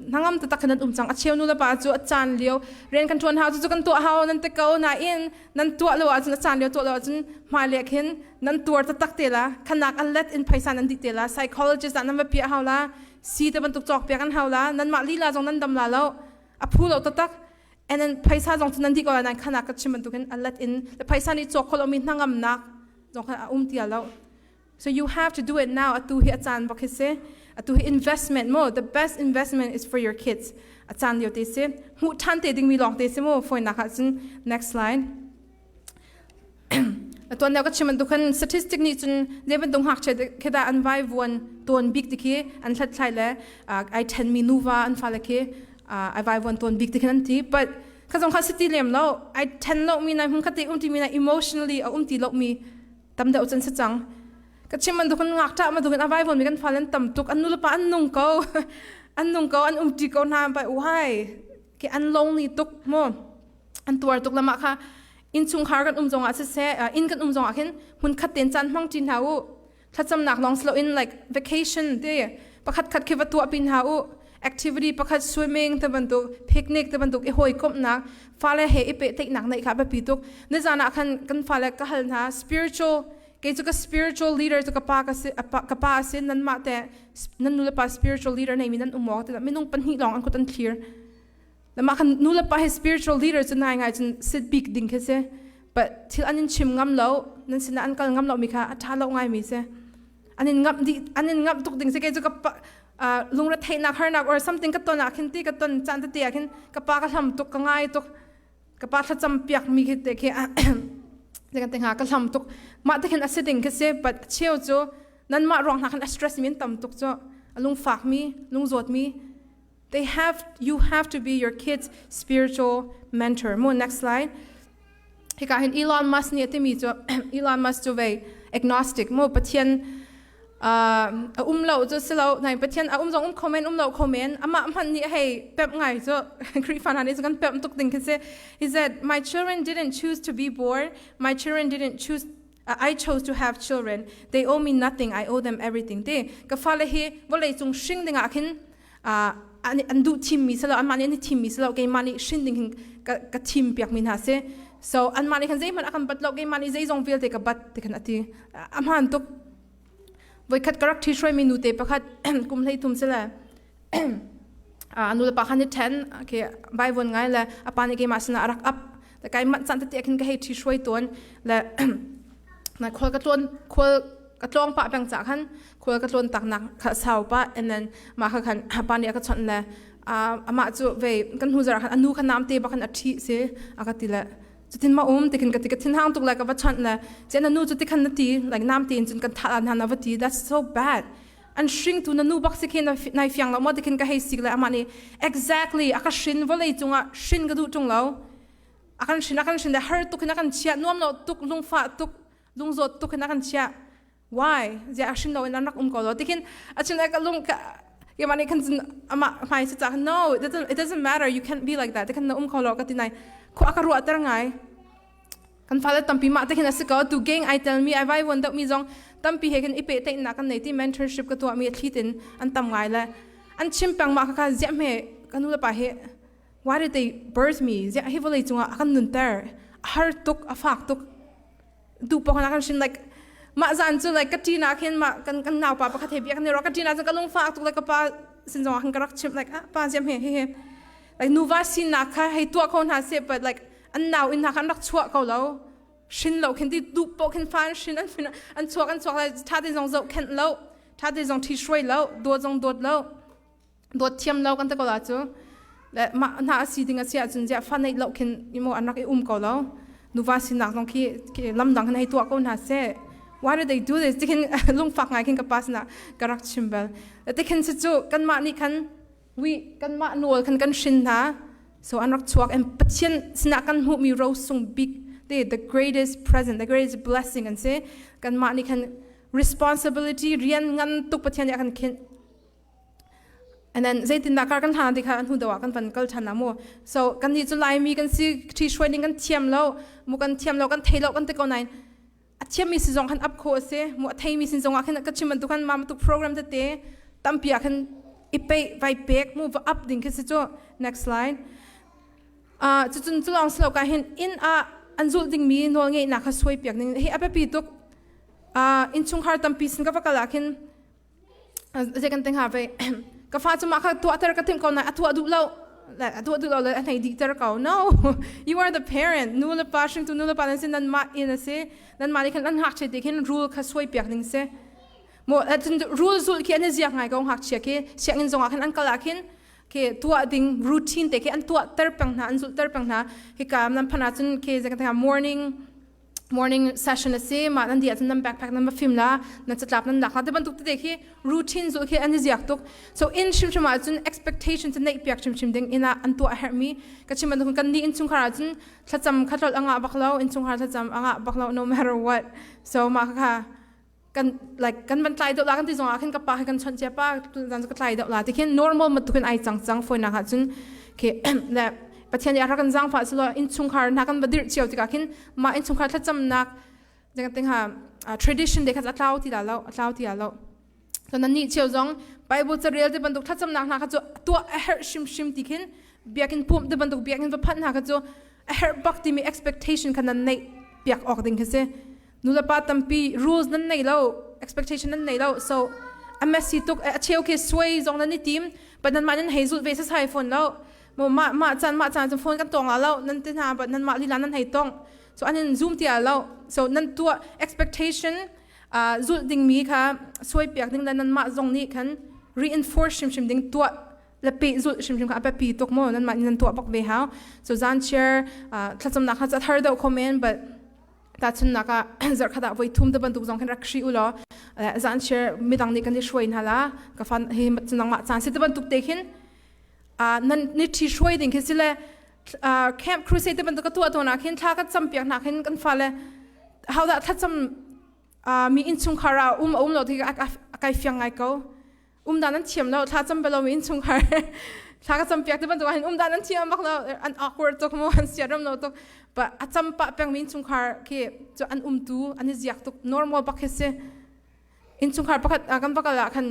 hnangam taktak khan an um cang a cheu nu le pa cu a caan lio rian kan ṭuan hau cu kan tuah hau nan te ko nain nan tuah lo ahcun a caan lio tuah lo ahcun hmai le khin nan tuar taktak te la khanak an let in phaisa nan dih te la psychologist ah nan va piah hau la si te bantuk cawk piak an hau la nan mah lila zong nan dam la lo a phu lo taktak and then phaisa zong cu nan dih ko lai nain khanak ka chim bantukin a let in le phaisa nih cawk khawh lomi hnangamnak zong kha a um ti lo so you have to do it now atu hi a caan bak hi si atu hi investment mo the best investment is for your kids a caan lio te si hmuh ṭhan te dingmi lawng te si mu foinak ah cun next slide Tuan deuh ka chim bantuk khan statistic nih cun zei bantuk ngakchia khi dah an vai vuan tawn bik ti khi an hlathlai le ai ṭhenmi nuva an fale khi ai vai vuan tawn bik ti khin an ti but kha zong kha si ti lem lo ai ṭhen lo mi nai hmun khat te um ti mi nai emotionally a um ti lo mi tam deuh cun si cang ka chim bantuk khan ngakṭah bantuk in a vai vuan mi kan fale an tam tuk an nulepa an nung ko an nung ko an um ṭi ko hna but why ke an lonely tuk mu an tuar tuk lamah kha innchungkhar kan um zongah siseh inn kan um zongah khin hmun khat tein caan hmang ṭi hna u thlacamnak lawng si loin like vacation te pakhat khat khi va tuah pi hna u activity pakhat swimming te bantuk picnic te bantuk i hawikomhnak fale he i pehtlaihnak neih kha biapi tuk nizan ah khan kan fale ka hal hna spiritual kei cu ka spiritual leader cu ka pa ka si ka pa a si nanmah te nan nu le pa spiritual leader nei mi nan um maw ti minung pahnih lawng an kut an thlir Mah khan nu le pa hi spiritual leader cu nai ngai cun sit bik ding khi si. But thil an in chim ngam lo, nan sinah an kal ngam lo mi kha a ṭha lo ngai mi si. An in ngamh dih, an in ngamh tuk ding si kei cu ka pa lungre theihnak harnak or something ka ton ah khin ti ka ton caan tete ah khin ka pa ka hlam tuk ka ngai tuk ka pa thlacam piak mi khi te khi te kan te hnga ka hlam tuk mah te khin a si ding khi si but cheu cu nanmah ruang hna khan a stress mi an tam tuk cu a lungfak mi lungzawt mi They have, you have to be your kids' spiritual mentor. Mo next slide. Hika hin Elon Musk nih a timi cu Elon Musk cu vei Agnostic mu Pathian a um lo cu si lo nai Pathian a um zong um kho men um lo kho men amah hmanh nih hei pemh ngai cu Khrihfa hna nih cu kan pemh tuk ding khi si. He said, my children didn't choose to be born. My children didn't choose I chose to have children. They owe me nothing. I owe them everything. Te ka fale hi vawlei cung hring ding ah khin an duh thimmi si lo anmah nih an i thimmi si lo keimah nih hrin ding hin ka thim piakmi hna si. So anmah nih khan zeihmanh a kan bat lo keimah nih zeizong vialte ka bat ti khan a ti. A hmaan tuk. Voikhat ka rak ṭhi hruaimi nute pakhat kum 13 si le nu le pa khan i ṭhen okay vaivon ngai le a pa nih keimah sinah a rak ap le kai manh caan tete khin ka hei ṭhi hruai tawn le na khual ka tlawn khual ka tlawng pah peng cah khan khual ka tlawn tak nak kha sau pah and then mah kha khan pa nih a ka chawnh le amah cu vei kan hnu zarh khan a nu kha nam te bak khan a ṭhi si a ka ti le cutin ma um tikhin ka ti ka thin hang tuk le ka va chawnh le chen na nu cu tikhan na ti like nam te in cun kan thah lan na va ti that's so bad an hringtu na nu bak si khi nai fiang lo maw tikhin ka hei sik le amah nih exactly a ka hrin vawlei cungah hrin ka duh ṭung lo a kan hrin a kan hrin le har tuk hin a kan chiah nuam lo tuk lungfah tuk lungzawt tuk hin a kan chiah why zia a hrin lo in an rak um ko lo tikhin a chin ka lung ka keimah nih khan cun amah hmai si cah no it doesn't, it doesn't matter you can't be like that tikhan na um kho lo ka ti nai khua ka ruah ter ngai Kan fale tampi mah te khin a si ko. Tu gang ai telmi ai vai vuan deuhmi zong tampi he khin i pehtlaihnak kan nei ti mentorship ka tuahmi a thli tin an tam ngai le an chim peng mah kha ziah hme ka nu le pa hi why did they birth me ziah hi vawlei cungah a kan nunter a har tuk a fak tuk duh pok kan shin like mah zan cu like ka ṭina khin mah kan kan naupa pakhat he bia kan i ruah ka ṭina cu ka lungfak tuk like ka pa sin zong ah khan ka rak chimh like ah pa ziam he he he like nuva sinak kha hei tuah ko hna seh but like an nau inn hna kha an rak chuah ko lo hrin lo khin ti duh poh khin fa an hrin an hrin an chuak an chuak lai tha te zong zoh khenh lo tha te zong thi hruai lo dawt zong dawt lo dawt thiam lo kan te ko la cu le mah hna a si ding a si ahcun ziah fa neih lo khin imo an rak i um ko lo nuva sinak zong khi lamdang khin hei tuah ko hna seh why do they do this tikhin lungfak ngai khin ka pa sinah ka rak chim bal tikhin si cu kanmah nih khan wi kanmah nawl khan kan hrin hna so an rak chuak and Pathian sinah kan hmuhmi rosung bik te the greatest present the greatest blessing an si kanmah nih khan responsibility rian ngan tuk Pathian nih a kan khinh and then zeitindah kar kan hlan ti kha an hnu deuh ah kan van kal ṭhan la mu so kan nih cu Laimi kan si ṭhi hruai ning kan thiam lo mu kan thiam lo kan thei lo kan ti ko nain a thiammi si zong khan up kho a si mu a theimi sin zong ah khin ka chim bantuk khan ma tuk program tete tampi ah khan i pe vai pek mu va up ding khi si cu next slide uh, cucun culong silo ka hin in ah an zulh dingmi nawl ngeihnak kha suai piak ning hi a biapi tuk uh, innchungkhar tampi sin ka va kal ah khin zei kan ting ha ve ka fa cu mah kha tuah ter ka timh ko na a tuah duh lo a tuah duh lo le a hnei dih ter ko no you are the parent nu le pa hringtu nu le pa nan si nan mah in a si nan mah nih khan an ngakchia te khin rule kha suai piak ding si mo rule zul khi an i ziak ngai ko ngakchia khi sianginn zong ah khan an kal ah khin ke tuah ding routine te khi an tuah ter peng hna an zulh ter peng hna hika nan phan ahcun ke zei kan morning morning session a si mah nan di ahcun nan backpack nan va fim la nan catlap nan lak la te bantuk tete khi routine zul khi an i ziak tuk so in hrimhrim ahcun expectation cu neih piak hrimhrim ding inn ah an tuah a herhmi ka chim bantuk kan nih innchungkhar ahcun thlacam kha tlolh a ngah bak lo innchungkhar thlacam a ngah bak lo no matter what so mah kha kan like kan van tlai deuh la kan ti zong ah khin ka pa he kan chawnh cia pa zan ka tlai deuh la ti khin normal mat tukin ai cang cang foi nak ah cun ke le pathian nih a rak kan zangfah silo innchungkhar hna kan va dirh cio tikah khin mah innchungkhar thlacamnak jang ting ha tradition de kha a tlau ti la lo a tlau ti la lo so nan nih cio zong bible carel te bantuk thlacamnak hna kha cu tuah a herh hrimhrim ti khin biakinn pumh te bantuk biakinn va phanh hna kha cu a herh bak timi expectation kha nan neih piak awk ding khi si Nulepa tampi rules nan nei lo, expectation nan nei lo. So a messy tuk a cheu khi suai zong nan i tim, but nan mah nan hei zulh ve sasai phone lo. Mo mah mah caan mah caan cu phone kan tong la lo, nan ti hna but nan mah lila nan hei tong. So an in zoom tia lo. So nan tuah expectation uh, zulh dingmi kha suai piak ding le nan mah zong nih khan reinforce hrimhrim ding tuah le pehzulh hrimhrim kha a biapi tuk maw nan mah nih nan tuah bak ve hau so zan chair thlacamnak kha a thar deuh kho men but tahchunnak ah zarhkhat ah voi thum te bantuk zong khin rak hri u law zan chair midang nih kan i hruai hna la ka fan hi nangmah caan si te bantuk te khin nan ni ṭhi hruai ding khi si le camp crusade te bantuk ka tuah tawn ah khin thla kan cam piak hna khin kan fale how dah thlacam Mi innchungkhar ah um a um lo ti a kai fiang ngai ko. Um dan an thiam lo, thla cam belo mi innchungkhar thla ka cam piak ti bantuk hin um dan an thiam bak lo, an awkward tuk mu, an siaram lo tuk. But a cam pah peng mi innchungkhar khi cu an um tu an i ziak tuk normal bak hi si. Innchungkhar pakhat kan va kal ah khan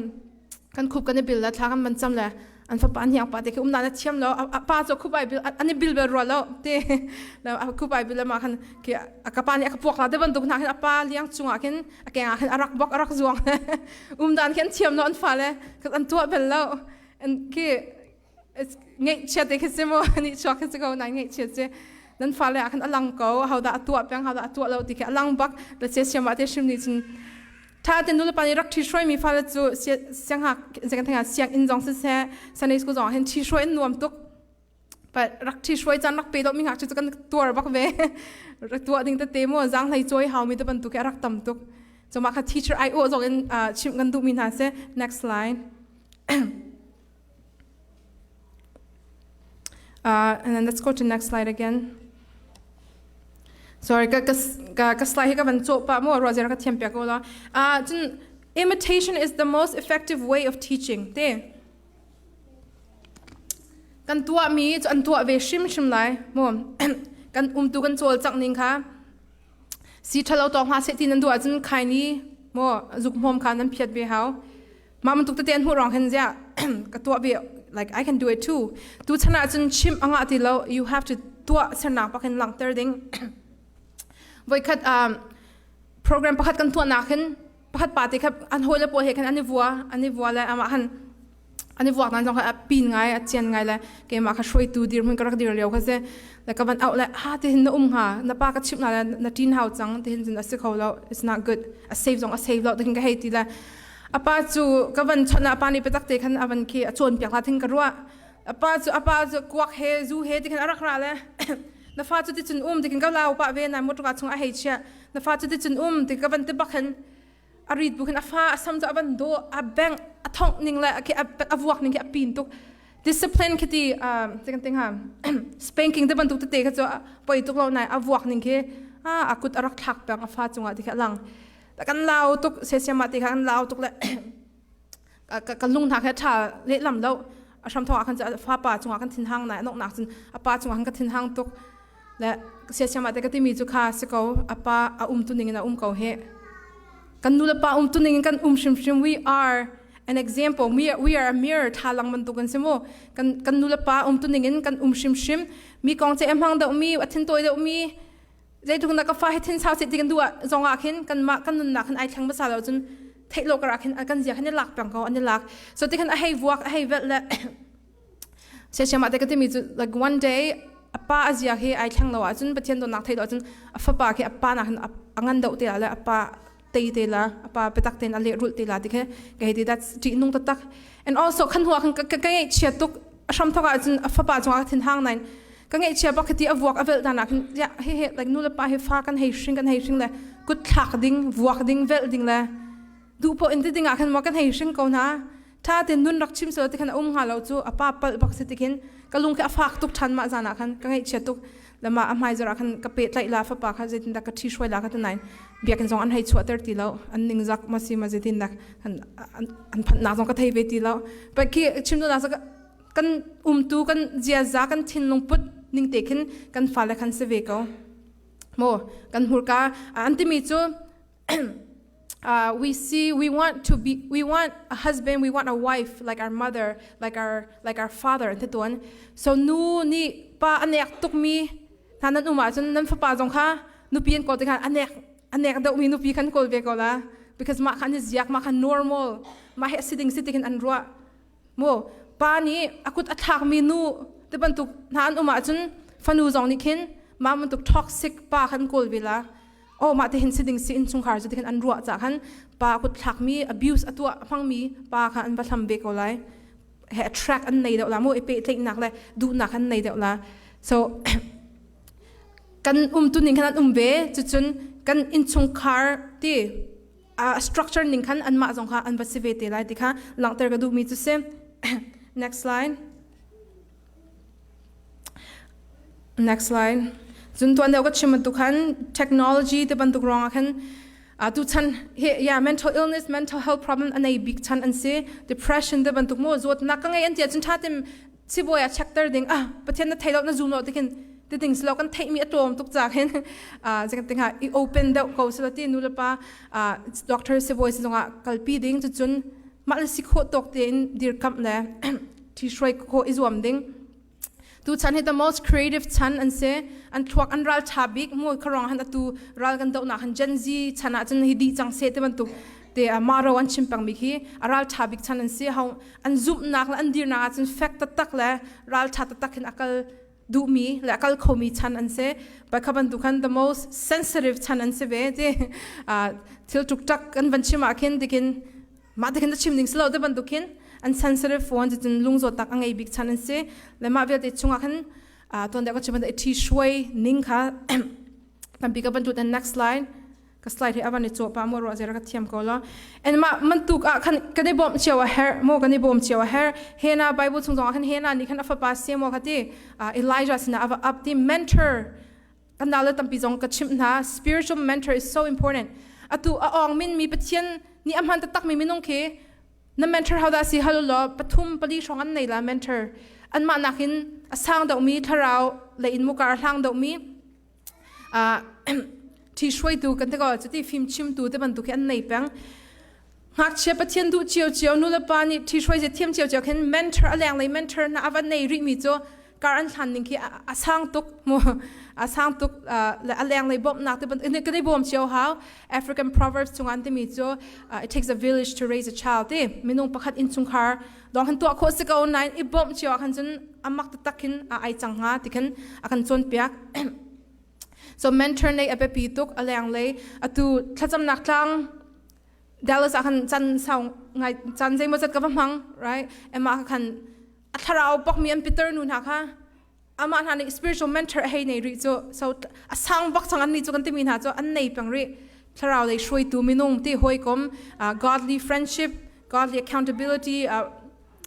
kan khup kan i bil le thla kan van cam le an fapa an hiang pa te khi umna na thiam lo a pa cu khup ai bil an i bil bel rua lo te khup ai bil ma khan ki ka pa nih a ka puak la te bantuk hna khin a pa liang chungah khin a keng ah khin a rak bok a rak zuang umdan khi an thiam lo an fale an tuah bel lo an khi ngeihchia te khi si mu nih chuak khi si ko nai ngeihchia si nan fale ah khan a lang ko hodah a tuah peng hodah a tuah lo ti khi a lang bak la sia siam ah te hrim nih cun tha te nu le pa nih rak ṭhi hruai mi fale cu sianghak zekan theng ah sianginn zong siseh Sunday school zong ah hin ṭhi hruai in nuam tuk pa rak ṭhi hruai caan rak pe lo mi ngak cu kan tuar bak ve rak tuah ding tete mu zang hlei cawi hau mi te bantuk khi a rak tam tuk so mah kha teacher ai awh zong in chimh kan duh mi hna si next slide. And then let's go to next slide again. Sorry, ka, ka, ka, ka slide hi ka van cawh pah mu, ruah zera ka thiam piak ko la. Cun imitation is the most effective way of teaching. Te. Kan tuah mi cu an tuah ve hrim hrim lai. Mu. Kan umtu kan cawl cak ning kha. Si ṭhalo tawk hna seh ti nan duh ahcun khaini mu zuk hmawm kha nan phiat ve hau. Mah bantuk tete an hmuh ruang hin ziah ka tuah ve like I can do it too. Tu chan ah cun chimh a ngah ti lo you have to tuah sernak bak in langhter ding. Voikhat program pakhat kan tuahnak hin pakhat pa te kha an hawi le pawl he khan an i vua an i vua le amah khan an i vuak nan zong kha a pin ngai a cian ngai le keimah kha hruaitu dirhmun ka rak dir lio kha si le ka van auh le ha ti hin na um hnga na pa ka chimh na le na ṭin hau cang ti hin cun a si kho lo it's not good a save zong a save lo ti hin ka hei ti le a pa cu ka van chawnh ah a pa nih biatak te khan a van khi a cawnpiak la thing ka ruah a pa cu a pa cu kuak he zu he ti khan a rak ra le na fa cu ti cun um ti khin ka lau pah ve na motor chung a hei chiah na fa cu ti cun um ti ka van ti bak hin a rit bu khin a fa a sam cu a van do a beng a thongh ning le a vuak ning khi a pin tuk discipline khi ti kan ting ha spanking te bantuk tete kha cu poi tuk lo nai a vuak ning khi a kut a rak thlak peng a fa cungah ti khi a lang kan lau tuk sesiam ah ti kha kan lau tuk le ka lung hna kha ṭha lehlam lo a hram thawk ah khan fa pa cungah kan thinhang nai anok nak cun a pa cungah khan ka thinhang tuk le siasiam ah te ka timi cu kha si ko a pa a um tu ning in a um ko he kan nu le pa um tu ning in kan um hrimhrim we are an example we are a mirror thalang bantuk kan si mu kan kan nu le pa um tu ning in kan um hrimhrim mi kong che hmang deuh mi a thin tawi deuh mi zeitluk na ka fa hi thin sau ti kan duh ah zong ah khin kan mah kan nunnak khan ai thleng hmasa lo cun theih lo kar ah khin kan zia khan i lak peng ko an i lak so ti khan a hei vuak a hei velh le siasiam ah te ka timi cu like one day a pa a zia khi ai thleng lo ahcun Pathian dawtnak theih lo ahcun a fapa khi a pa nak hin a ngan deuh te la le a pa tei te la a pa biatak tein a lehrulh te la ti khi ka hei ti that's ṭihnung taktak and also khan hua khan ka ka ngaihchia tuk a hram thawk ahcun a fapa cungah ka thin hang nain ka ngaihchia bak khiti a vuak a velh dan ah khin ya he he like nu le pa he fa kan hei hring kan hei hring le kut thlak ding vuak ding velh ding le duh poh in ti ding ah khan maw kan hei hring ko hna tha te nun rak chim so ti khan a um hnga lo cu a pa palh bak si ti khin ka lung khi a fak tuk than mah zan ah khan ka ngaihchia tuk lama a hmai zara khan ka pehtlaih la fapa kha zeitindah ka ṭhi hruai la kha tanain biakinn zong an hei chuahter ti lo an ningzak ma si ma zeitindah an an phanhnak zong ka thei ve ti lo pa khi chim duhnak kan umtu kan ziaza kan thinlung put ning te khin kan fale khan si ve ko mo kan hmurka an timi cu we see we want to be we want a husband we want a wife like our mother like our like our father an tuan so nu nih pa anek tukmi hna nan um ahcun nan fapa zong kha nupi an kawl tikah anek anek deuhmi nupi khan kawl ve ko la because mah kha an i ziak mah kha normal mah hi a si ding si tikin an ruah mu pa nih a kut a thlakmi nu te bantuk hna an um ahcun fanu zong nih khin mah bantuk toxic pa khan kawl ve la oh mah te hin si ding si innchungkhar cu tikhin an ruah ca khan pa kut thlakmi abuse a tuah hmangmi pa kha an va hlam ve ko lai he attract an nei deuh la mu i pehtlaihnak le duhnak an nei deuh la so kan umtu ning khan an um ve cucun kan innchungkhar ti a structure ning khan anmah zong kha an va si ve te lai ti kha langhter ka duhmi cu si next slide next slide cun tuan deuh ka chim bantuk khan technology te bantuk ruangah khan. Tu chan hi ya mental illness, mental health problem anei bik chan an si. Depression te bantuk mo zawtnak ka ngei an ti ahcun tha tem sibawi ah check ter ding ah Pathian na thei lo na zum lo tikin ti ding silo kan theih mi a tlawm tuk ca khin zekan ting ha i open deuh ko silo ti nu le pa doctor sibawi si zongah kalpi ding cucun mah le si khawh tawk tein dirkamh le thi hruai khawh i zuam ding. Tu chan hi the most creative chan an si. An thluak an ral tha bik mu kharong han atu ral kan dohnak han Gen Z chan ah cun hi di cang se te bantuk te ma ro an chim peng mi khi a ral tha bik chan an si. Hong an zumhnak le an dirnak ah cun fek taktak le ral tha taktak hin akal duhmi le akal khomi chan an si. Bai kha bantuk khan the most sensitive chan an si ve ti thil tuk tak kan van chim ah khin tikin mah te khin chim ding silo te bantuk khin an sensitive phone cun lungzawt tak a ngei bik chan an si le mah vialte chungah khan tuan deuh ka chim i thi shuai ning kha tampi ka bantu then next slide ka slide hi avan i chaw pa mo ro zera ka thiam ko lo en ma mantuk ah khan kan i bom chiao a her mo kan i bom chiao a her hena bible chung zong khan hena ni khan afa pa se mo khati Elijah sina ava up ti mentor kan nau le tampi zong ka chimh hna. Spiritual mentor is so important. Atu a ong min mi Pathian ni a hman taktak mi minung khi na mentor how dah si hal law pathum pali hrawng an nei la mentor anmah nakin a sang deuh mi thlarau le in mukar hlang deuh mi thi hruaitu kan te ko cuti fim chimtu te bantuk hi an nei peng. Ngakchia Pathian duh cio cio nu le pa nih thi hruai ze thiam cio cio khin mentor a leng lei mentor na avan nei rih mi cu kar an hlan ning khi a sang tuk mu a sang tuk le a leng lei bawmhnak te bantuk kan i bawm cio hau. African proverbs chung an timi cu it takes a village to raise a child ti minung pakhat innchungkhar dong han tuah khawh si ko nain i bawmh cio ah khan cun amak taktak khin a ai cang hnga ti khin a kan cawnpiak. So mentor nei a biapi tuk a leng lei atu thlacamnak tlang Dallas ah khan chan sau ngai chan zeimaw zat ka va hmang, right? Emma khan a thlarau bak mi an Peter nu hna kha amah hna nih spiritual mentor a hei nei rih cu. So a sang bak chang an ni cu kan timi hna cu an nei peng rih thlarau lei hruaitu minung ti hawikom, godly friendship, godly accountability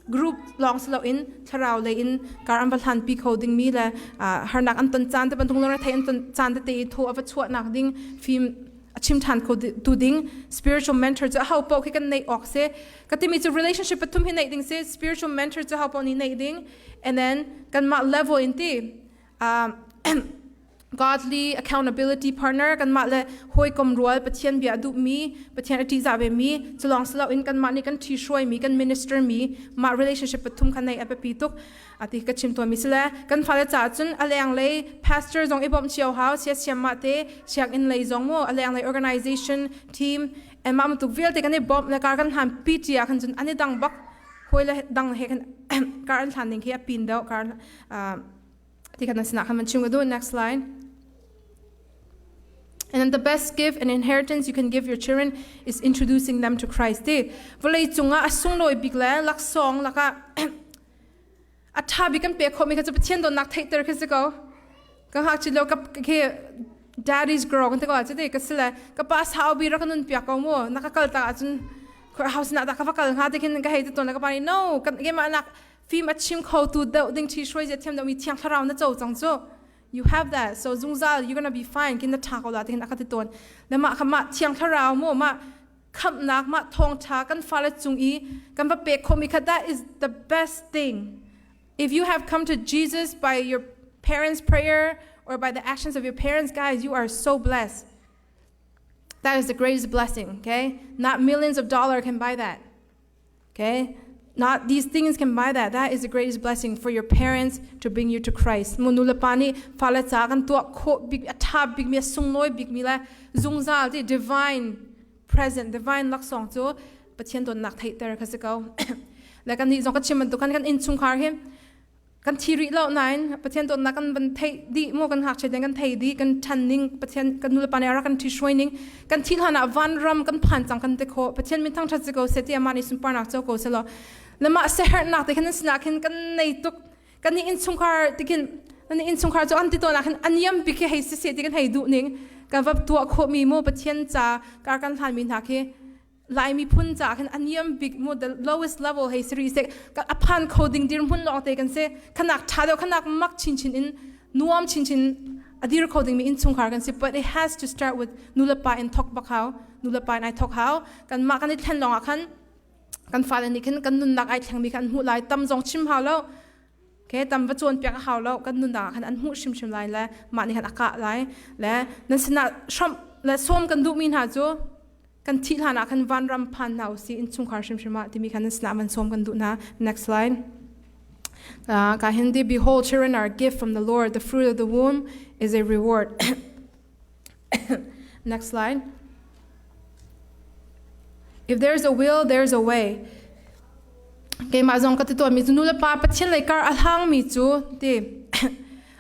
group lawng si loin thlarau lei in kar an va hlan pi kho ding mi le harnak an ton caan te bantuk lung thei an ton caan tete i thaw a va chuahnak ding fim a chim ṭhan kho tu ding spiritual mentor cu ho paoh khi kan neih awk si ka timi cu. Relationship pathum hi neih ding si. Spiritual mentor cu ho paoh nih neih ding and then kanmah level in ti godly accountability partner, kanmah le hawikom rual Pathian bia duhmi, Pathian a ṭihzah ve mi cu lawng si loin kanmah nih kan ṭhi hruai mi, kan minister mi mah relationship pathum kha nei a biapi tuk ati ka chim tawn mi si le kan fale caah cun a leng lei pastor zong i bawmh cio hau sia siam mah te sianginn lei zong mu a leng lei organization team and mah tuk vialte kan i bawmh le kar kan hlan pi tia khan cun an i dang bak hawi le dang he kan kar an hlan ning khi a pin deuh kar ti kan sinah khan van chim ka duh. Next slide. And then the best gift and inheritance you can give your children is introducing them to Christ. Ti vawlei cungah a sunglawi bik le laksawng lakah a ṭha bik kan pek khawhmi kha cu Pathian dawtnak theihter khi si ko. Ka ngakchia lio ka khi daddy's girl kan ti ko cu ti ka si le ka pa sau bi rak ka nun piak ko mu na ka kal tak ahcun house na dah ka va kal hnga ti khin ka hei ti tawn le ka pa nih no kan keimah nak fim a chim kho tu deuh ding ṭhi hruai zia thiam deuh mi Thiang Thlarau na co cang cu. You have that, so zungzal you're gonna be fine kin na ṭha ko la ti khin a ka ti tawn le mah kha mah Thiang Thlarau mu mah khamhnak mah thawngṭha kan fale cung i kan va pek khawhmi kha that is the best thing. If you have come to Jesus by your parents' prayer or by the actions of your parents, guys, you are so blessed. That is the greatest blessing, okay? Not millions of dollars can buy that. Okay? Not these things can buy that. That is the greatest blessing for your parents to bring you to Christ. Mu nu le pa nih fale ca kan tuah khawh bik a ṭha bik mi a sunglawi bik mi le zungzal ti divine present, divine laksawng cu Pathian dawtnak theihter kha si ko. Le kan nih zong ka chim bantuk kan kan innchungkhar hi kan thi rih lo nain Pathian dawtnak kan van theih dih mu kan ngakchia ten kan thei dih kan ṭhan ning Pathian kan nulepa nih a rak kan ṭhi hruai ning kan thi hlan ah vanram kan phan cang kan ti khawh. Pathian min thangṭhat si ko seh ti amah nih sunparnak co ko seh law le mah siaherhnak te khin an sinah khin kan nei tuk kan nih innchungkhar ti khin kan nih innchungkhar cu an ti tawn ah khin aniam bik khi hei si seh ti kan hei duh ning kan va tuah khawh mi mu Pathian ca kar kan hlan mi hna khi Lai miphun caah khin a niam bik mu the lowest level hei siri se a phan kho ding dirhmun lawng te kan si khanak tha deuh khanak mak chinchin in nuam chinchin. A dir kho dingmi innchungkhar kan si, but it has to start with nulepa in thok bak hau. Nulepa in ai thok hau. Kanmah kan i thlen lawngah khan kan fale nih khin kan nunnak ai thlengmi kha an hmuh lai. Tam zong chim hau lo. Okay, tam va cawnpiak a hau lo. Kan nunnak ah khan an hmuh hrimhrim lai le mah nih khan a kah lai. Le nan sinah hramh le sawm kan duhmi hna cu kan thih hlan ah khan vanram phan hna usih innchungkhar hrimhrim ah timi khan nan sinah van sawm kan duh hna. Next slide. Ka hin di behold children are a gift from the Lord the fruit of the womb is a reward. Next slide. If there's a will, there's a way. Keimah zong ka ti tuahmi cu nu le pa Pathian lei kar a hlangmi cu ti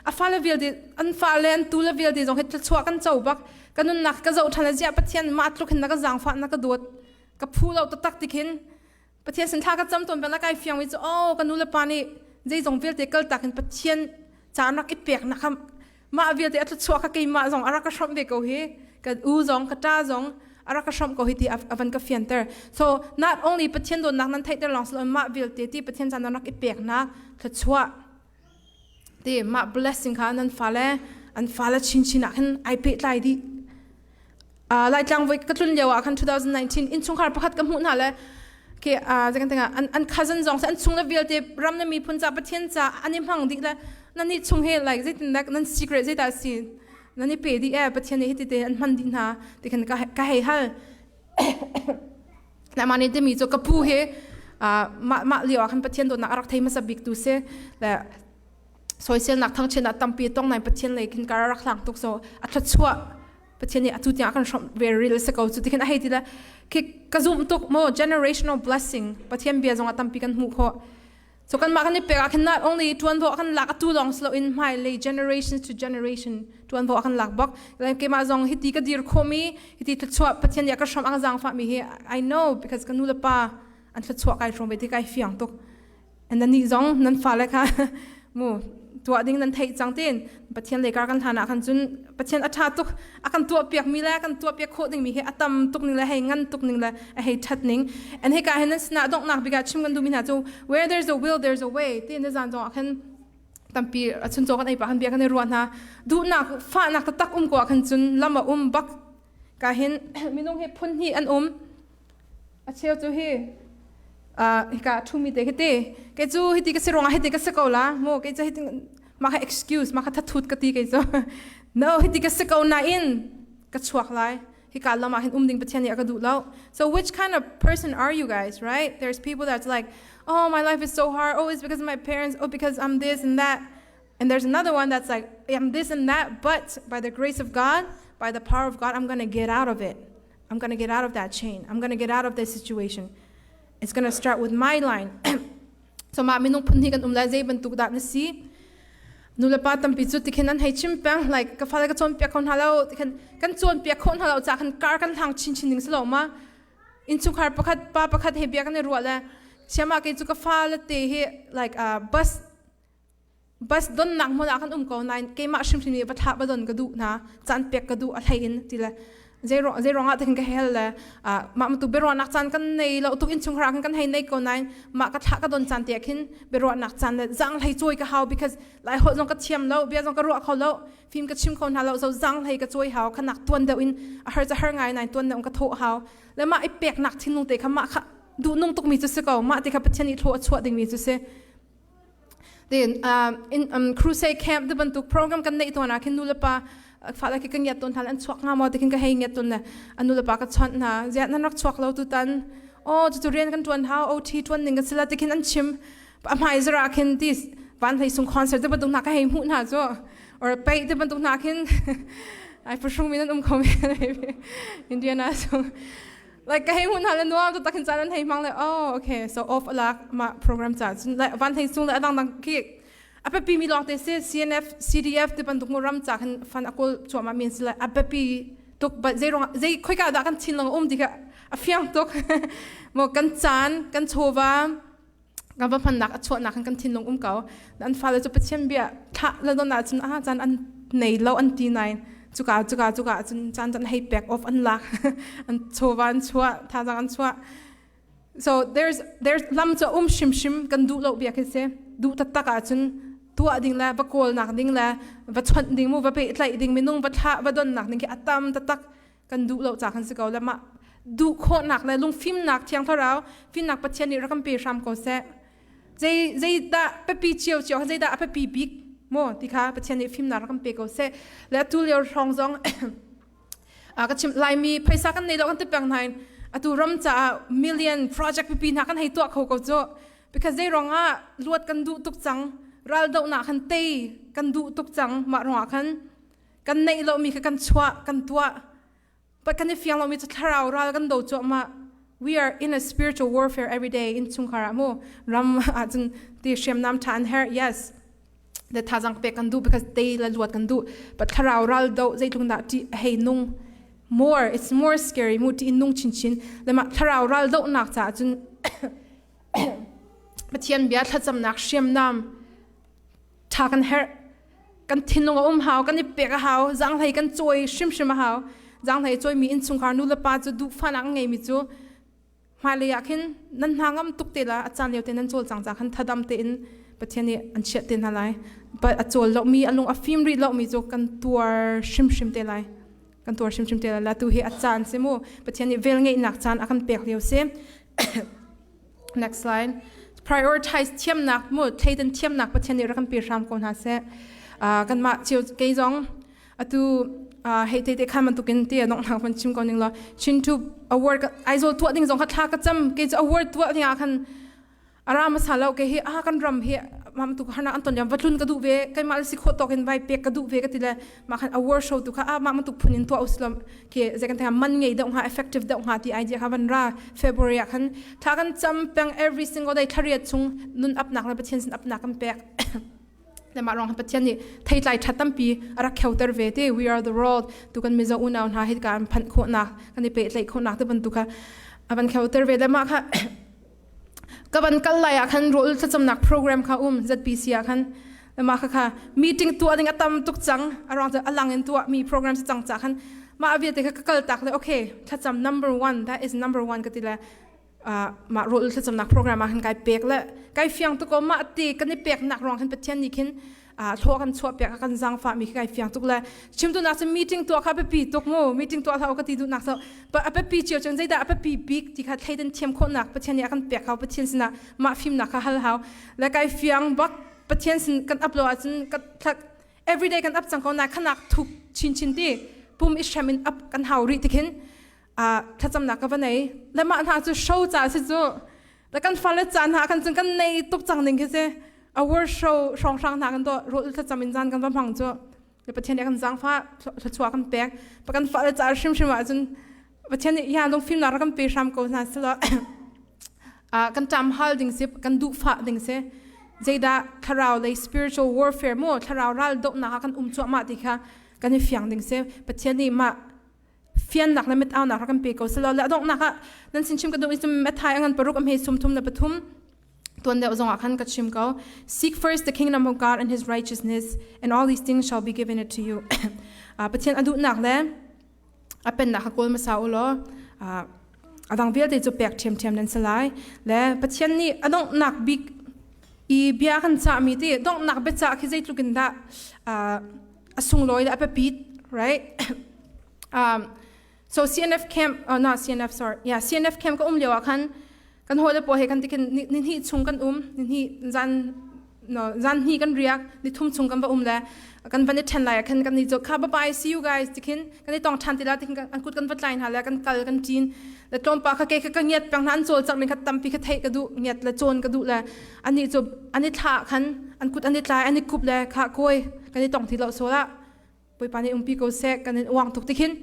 a fale vialte an fale an tu le vialte zong hi thluachuah kan co bak ka nunnak ka zoh ṭhan ziah Pathian mah tluk hin na ka zaangfah na ka dawt ka phu lo taktak ti khin Pathian sin thla ka cam tawn bel kai fiang mi cu oh ka nu le pa nih zeizong vialte kal tak in Pathian ca rak i pek nak kha mah vialte a thluachuah kha keimah zong a rak ka hrawmh ve ko hi ka u zong ka ṭa zong a rak ka hrawmh ko hi ti a van ka fianter. So not only Pathian dawtnak nan theihter lawng si lo mah vialte ti Pathian ca nan rak i peknak thluachuah ti mah blessing kha nan fale an fale chinchin ah khin ai pehtlai dih. Laitlang voi ka tlun lio ah khan 2019 innchungkhar pakhat ka hmuh hna le ke zekan tengah an an cousin zong an chung le vialte ram le miphun ca Pathian ca an i hmang dih le nan nih chung he like zeitin dak nan secret zeidah si nan i pe dih e Pathian nih hiti te an hman dih hna ti khan ka ka hei hal na mah nih timi cu ka pu he mah mah lio ah khan Pathian dawtnak a rak thei hmasa bik tu si le soiselnak thangchiatnak tampi tong nai Pathian lei khin kar a rak hlang tuk so a thluachuah Pathian nih atu tiang a kan hrawmh ve real si ko cu ti khin a hei ti le khi ka zum tuk mo generational blessing Pathian bia zong ah tampi kan hmuh khawh. So kan mah kan i pek ah khin not only tuanvo kan lak atu lawng si loin hmailei generations to generation tuanvo kan lak bak. Like keimah zong hiti ka dir khawhmi hiti thluachuah Pathian nih a ka hrawmh a ka zaangfahmi hi I know because ka nu le pa an thluachuah kai hrawm ve ti kai fiang tuk. And nan nih zong nan fale kha mu tuah ding nan theih cang tin Pathian lei kar kan hlan ah khan cun Pathian a ṭha tuk a kan tuah piak mi le kan tuah piak khawh ding mi hi a tam tuk ning le hei ngan tuk ning le a hei ṭhat ning. And hika hin nan sinah donghnak bik ah chim kan duhmi hna cu where there's a will there's a way ti na zan zong ah khan tampi a chuncaw kan ei pah khan bia kan i ruah hna. Duhnak fahnak taktak um ko ah khan cun lam a um bak ka hin minung hi phun hnih an um. A cheu cu hi hika ṭhumi te khi ti kei cu hiti ka si ruangah hiti ka si ko la mu kei cu hiti mah kha excuse mah kha thathut ka ti kei cu. No, hiti ka si ko nain ka chuak lai. Hika lam ah hin um ding Pathian nih a ka duh lo. So which kind of person are you guys, right? There's people that's like, oh, my life is so hard. Oh, it's because of my parents. Oh, because I'm this and that. And there's another one that's like, I'm this and that, but by the grace of God, by the power of God, I'm going to get out of it. I'm going to get out of that chain. I'm going to get out of this situation. It's going to start with my line. So mah minung phun hi kan um lai, zei bantuk dah na si? Nulepa tampi cu tikhin an hei chim peng, like ka fale ka cawnpiak kho hna lo tikhin kan cawnpiak khawh hna lo ca khan kar kan hlang chinchin ding si lo ma. Innchungkhar pakhat pa pakhat he bia kan i ruah le siama kei cu ka fale te hi like bus bus donnak hmun ah kan um ko nain keimah hrimhrim nih va thlah va don ka duh hna, caan pek ka duh a hlei in ti le zei ruangah te kan ka hel le mah tu biaruahnak caan kan nei lo tuk, innchungkhar ah kan hei nei ko nain mah ka thlah ka don caan te ah khin biaruahnak caan le zang hlei cawi ka hau because lai holh zong ka thiam lo, bia zong ka ruah kho lo, fim ka chim kho hna lo, so zang hlei ka cawi hau khanak tuan deuh in a har ca har ngai nain tuan deuh in ka thawh hau le mah i peknak thinlung te kha mah kha duh nung tuk mi cu si ko. Mah te kha Pathian nih thlaw a chuah ding mi cu si. Tin in crusade camp te bantuk program kan neih tawn ah khin nulepa fale khi ka ngiat tawn hna, an chuak hnga maw ti khin ka hei ngiat tawn le an nulepa ka chawnh hna, ziah nan rak chuak lo tutan? Oh, cucu rian kan tuan hau, OT tuan ning kan si la ti khin an chim. A hmai zara khin ti van hlei sung concert te bantuk hna ka hei hmuh hna cu or pei te bantuk hna khin ai phuhrung mi nan um kho maybe Indiana sung like ka hei hmun hna le nuam tu takin caan an hei hmang le oh, okay, so off alak ma program ca cun like van hei sung le adang dang khi a biapi mi lawng te si. CNF CDF te bantuk mu ram ca khan fan akul chuah min si le a biapi tuk, but zei rong zei khoika dah kan thin long um ti kha a fiang tuk mo. Kan caan kan chawva kan va hmannak a chuahnak kan thinlung um ko. An fale cu Pathian bia thlah le don ahcun ah caan an nei lo an ti nain cuka cuka cuka cun caan caan hei pek off an lak, an chawva an chuah, thazang an chuah. So there's lam cu um hrimhrim, kan duh lo bia khi si. Duh taktak ahcun. Tuah ding le va kawlnak ding le va chawnh ding mu, va pehtlaih ding, minung va thlah, va donnak ding khi a tam taktak. Kan duh lo ca kan si ko le mah duh khawhnak le lungfimnak Thiang Thlarau fimnak Pathian nih rak kan pe hram ko seh. Zei zeidah biapi cio cio, zeidah a biapi bik maw ti kha Pathian nih fimnak rak kan pe ko seh. Le atu lio hrawng zong ka chim Laimi phaisa kan nei lo kan ti peng hna in atu ram caah million project pipi hna kan hei tuah kho ko cu, because zei ruangah luat kan duh tuk cang, ral dohnak khan tei kan duh tuk cang. Mah ruangah khan kan neih lomi kha kan chuah, kan tuah, but kan i fiang lomi cu thlarau ral kan do cuahmah. We are in a spiritual warfare every day. In chungkhar ah mu, ram ahcun ti hriamnam tha an herh, yes, le thazang pek kan duh because tei le luat kan duh, but thlarau ral do zeitluk dah ti hei nung more, it's more scary mu, ti nung chinchin le mah thlarau ral dohnak caah cun Pathian bia, thlacamnak, hriamnam tha kan herh. Kan thinlung a um hau, kan i pek a hau, zaanghlei kan cawi hrimhrim a hau. Zaanghlei cawimi innchungkhar nu le pa cu duhfahnak an ngeimi cu hmailei ah khin nan hna ngam tuk te la. A caan lio te nan cawl cang ca khan thadam tein Pathian nih an chiah te hna lai. But a cawl lomi, a lung a fim rih lomi cu kan tuar hrimhrim te lai, kan tuar hrimhrim te lai. La tu hi a caan si mu, Pathian nih vel ngeihnak caan a kan pek lio si. Next slide. Prioritize thiamnak mu, thleidan thiamnak Pathian nih rak kan pe hram ko hna seh. Kanmah cio, kei zong atu hei te te khan bantukin te donghnak van chim ko ning law, Chin Tube award Aizawl tuah ding zong kha thla ka cam. Kei cu award tuah ding ah khan ara masa lo. Ke hi a kan ram hi mam tu harnak an ton liam, vatlun ka duh ve, keimah le si khawh tawk in vai pek ka duh ve ka ti le ma khan award show tu kha a mah bantuk phun in tuah usilom ke zei kan thang man ngei deuh hnga, effective deuh hnga ti idea kha van ra. February ah khan thla kan cam peng every single day, thlariat chung nun apnak le Pathian sin apnak kan pek le mah rong Pathian nih theitlai ṭha tampi a rak kheuter ve te. We Are the World tu kan Mizo unau hna hi ka an phanh khawhnak, kan i pehtlaih khawhnak te bantuk kha a van kheuter ve le mah kha ka van kal lai ah khan rawl thlacamnak program kha um ZBC ah khan. Mah kha kha meeting tuah ding a tam tuk cang arang cu alang in tuah mi program si cang ca khan mah vialte kha ka kal tak le okay, thlacam number one, that is number one ka ti le mah rawl thlacamnak program ah khan kai pek le kai fiang tuk ko. Mah ti kan i pek nak ruang khan Pathian nih khin thlaw kan chuah piak, kan zangfah mi kai fiang tuk le chim tu nak cu meeting tuah kha biapi tuk mu. Meeting tuah hlah ka ti duh nak so, but a biapi cio cun zeidah a biapi bik ti kha thleidan thiam khawhnak Pathian nih a kan pek hau. Pathian sinah mah fimnak kha hal hau le kai fiang bak. Pathian sin kan up lo ahcun kan everyday kan up cang ko na khanak thuk chin chin ti pum i hrem in up kan hau rih ti khin thlacamnak ka va nei le mah hna cu show ca si cu le kan fale ca hna kan cun kan nei tuk cang ning khi si. Award show hrawng hrang hna kan tuah, rawl thlacam in zan kan va hmang cu le Pathian nih kan zaangfah, thluachuah kan pek. Pa kan fale ca hrimhrim ah cun Pathian nih ya lungfimnak rak kan pe hram ko hna sila. Kan ṭam hal ding si, kan duhfah ding si, zeidah thlarau lei spiritual warfare mu, thlarau ral dohnak ah kan um cuahmah ti kha kan i fiang ding si. Pathian nih mah fiannak le mit aunak rak kan pe ko selaw. Le a donghnak ah nan sin chim ka duh i Matthai a ngan 6 a hme 33. Tuan deuh zongah khan ka chim ko: "Seek first the kingdom of God and his righteousness, and all these things shall be given it to you." Pathian a duhnak le a pennak kha kawl hmasa u law a dang vialte cu pek ṭhiamṭhiam nan si lai. Le Pathian nih a donghnak bik i bia kan cahmi ti donghnak biacah khi zeitluk in dah a sunglawi le a biapit, right? So CNF camp, not CNF, sorry, yeah, CNF camp ka um lio ah khan kan hawi le pawl he kan tikhin ni hnih chung kan um, ni hnih zan, no, zan hnih kan riak, ni thum chung kan va um le kan van i ṭhen lai ah khan kan ni cu kha, "Bye bye, see you guys," tikhin kan i tong ṭhan ti la tikhin an kut kan va tlai hna le kan kal kan ṭin le tlawmpa kha ke kha ka ngiat peng hna. An cawlcangh ning kha tampi kha theih ka duh, ngiat le cawn ka duh le ani cu an i thlah khan an kut an i tlai, an i kup le kha, "Kawi, kan i tong ti lo so lah, Bawipa nih umpi ko seh, kan in uang tuk," tikhin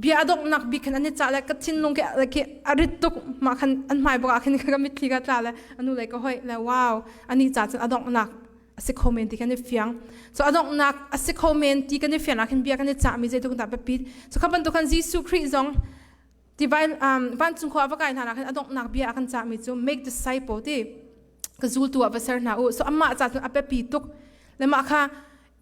bia a donghnak bik khan an i cah le ka thinlung ke ke a rit tuk. Mah khan an hmai bak ah khin ka mitthli ka tla le anu lei ka hoi le wow, ani ca cun a donghnak a si kho men ti kan i fiang. So a donghnak a si kho men ti kan i fiang ah khin bia kan i cah mi zeitluk dah biapi. So kha bantuk khan Jesuh Khrih zong divine vancung khua va kai hna khan a donghnak bia a kan cah mi cu "Make disciple" ti, ka zultu ah va ser hna u. So amah ca cun a biapi tuk le mah kha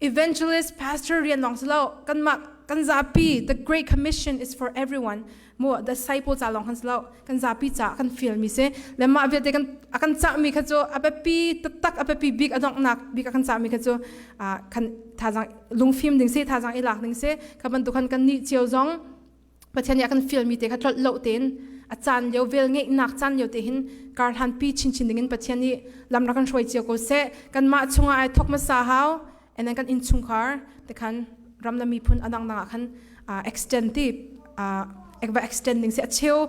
evangelist, pastor rian lawng si lo, kanmah. Kan zapi, the Great Commission is for everyone. Mu disciple ca lawng kan si lo, kan zapi ca kan fial mi si. Le mah vialte kan a kan cah mi kha cu a biapi taktak a biapi bik a donghnak bik a kan cah mi kha cu kan thazang lungfim ding si, thazang i lak ding si. Kha bantuk khan kan nih cio zong Pathian nih a kan fial mi te kha tlolh lo tein a caan lio vel ngeihnak caan lio te hin kar hlan pi chinchin ding in Pathian nih lam rak kan hruai cio ko seh. Kanmah chungah ai thok hmasa hau and then kan innchungkhar te khan ram le miphun a dangdang ah khan extend ti va extend ding si a cheu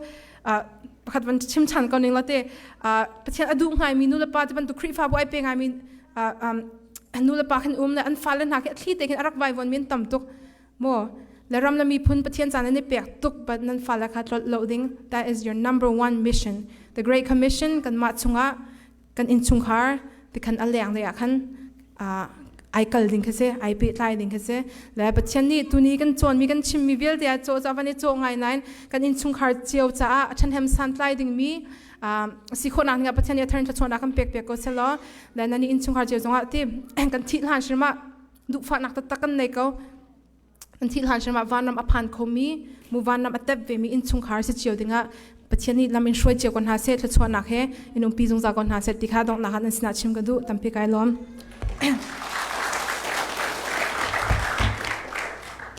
pakhat van chim chan ko ning la te Pathian a duh ngai mi nu le pa te bantuk Khrihfabu ai pe ngai mi nu le pa khan um le an fale hna khi a thli te khin a rak vai von min tam tuk mo le ram le miphun Pathian caan nan i pek tuk but nan fale kha tlolh lo ding. That is your number one mission, the Great Commission. Kanmah chungah kan innchungkhar tikhan a leng lei ah khan ai kal ding kha si, ai pehtlai ding kha si. Le Pathian nih tuni kan cawnmi, kan chimmi vialte ah caw ca van i caw ngai nain kan innchungkhar cio caah a ṭhahnem santlai dingmi si khawhnak dingah Pathian nih a thar in thluachuahnak kan pek piak ko selaw le nan innchungkhar cio zongah ti kan thih hlan hrim ah duhfahnak taktak kan nei ko. An thih hlan hrim ah vanram a phan khomi, mu vanram a tep vemi innchungkhar si cio dingah Pathian nih lam in hruai cio ko hna seh, thluachuahnak he in umpi zungzal ko hna seh ti kha donghnak ah nan sinah chim ka duh. Tampi kai lawm.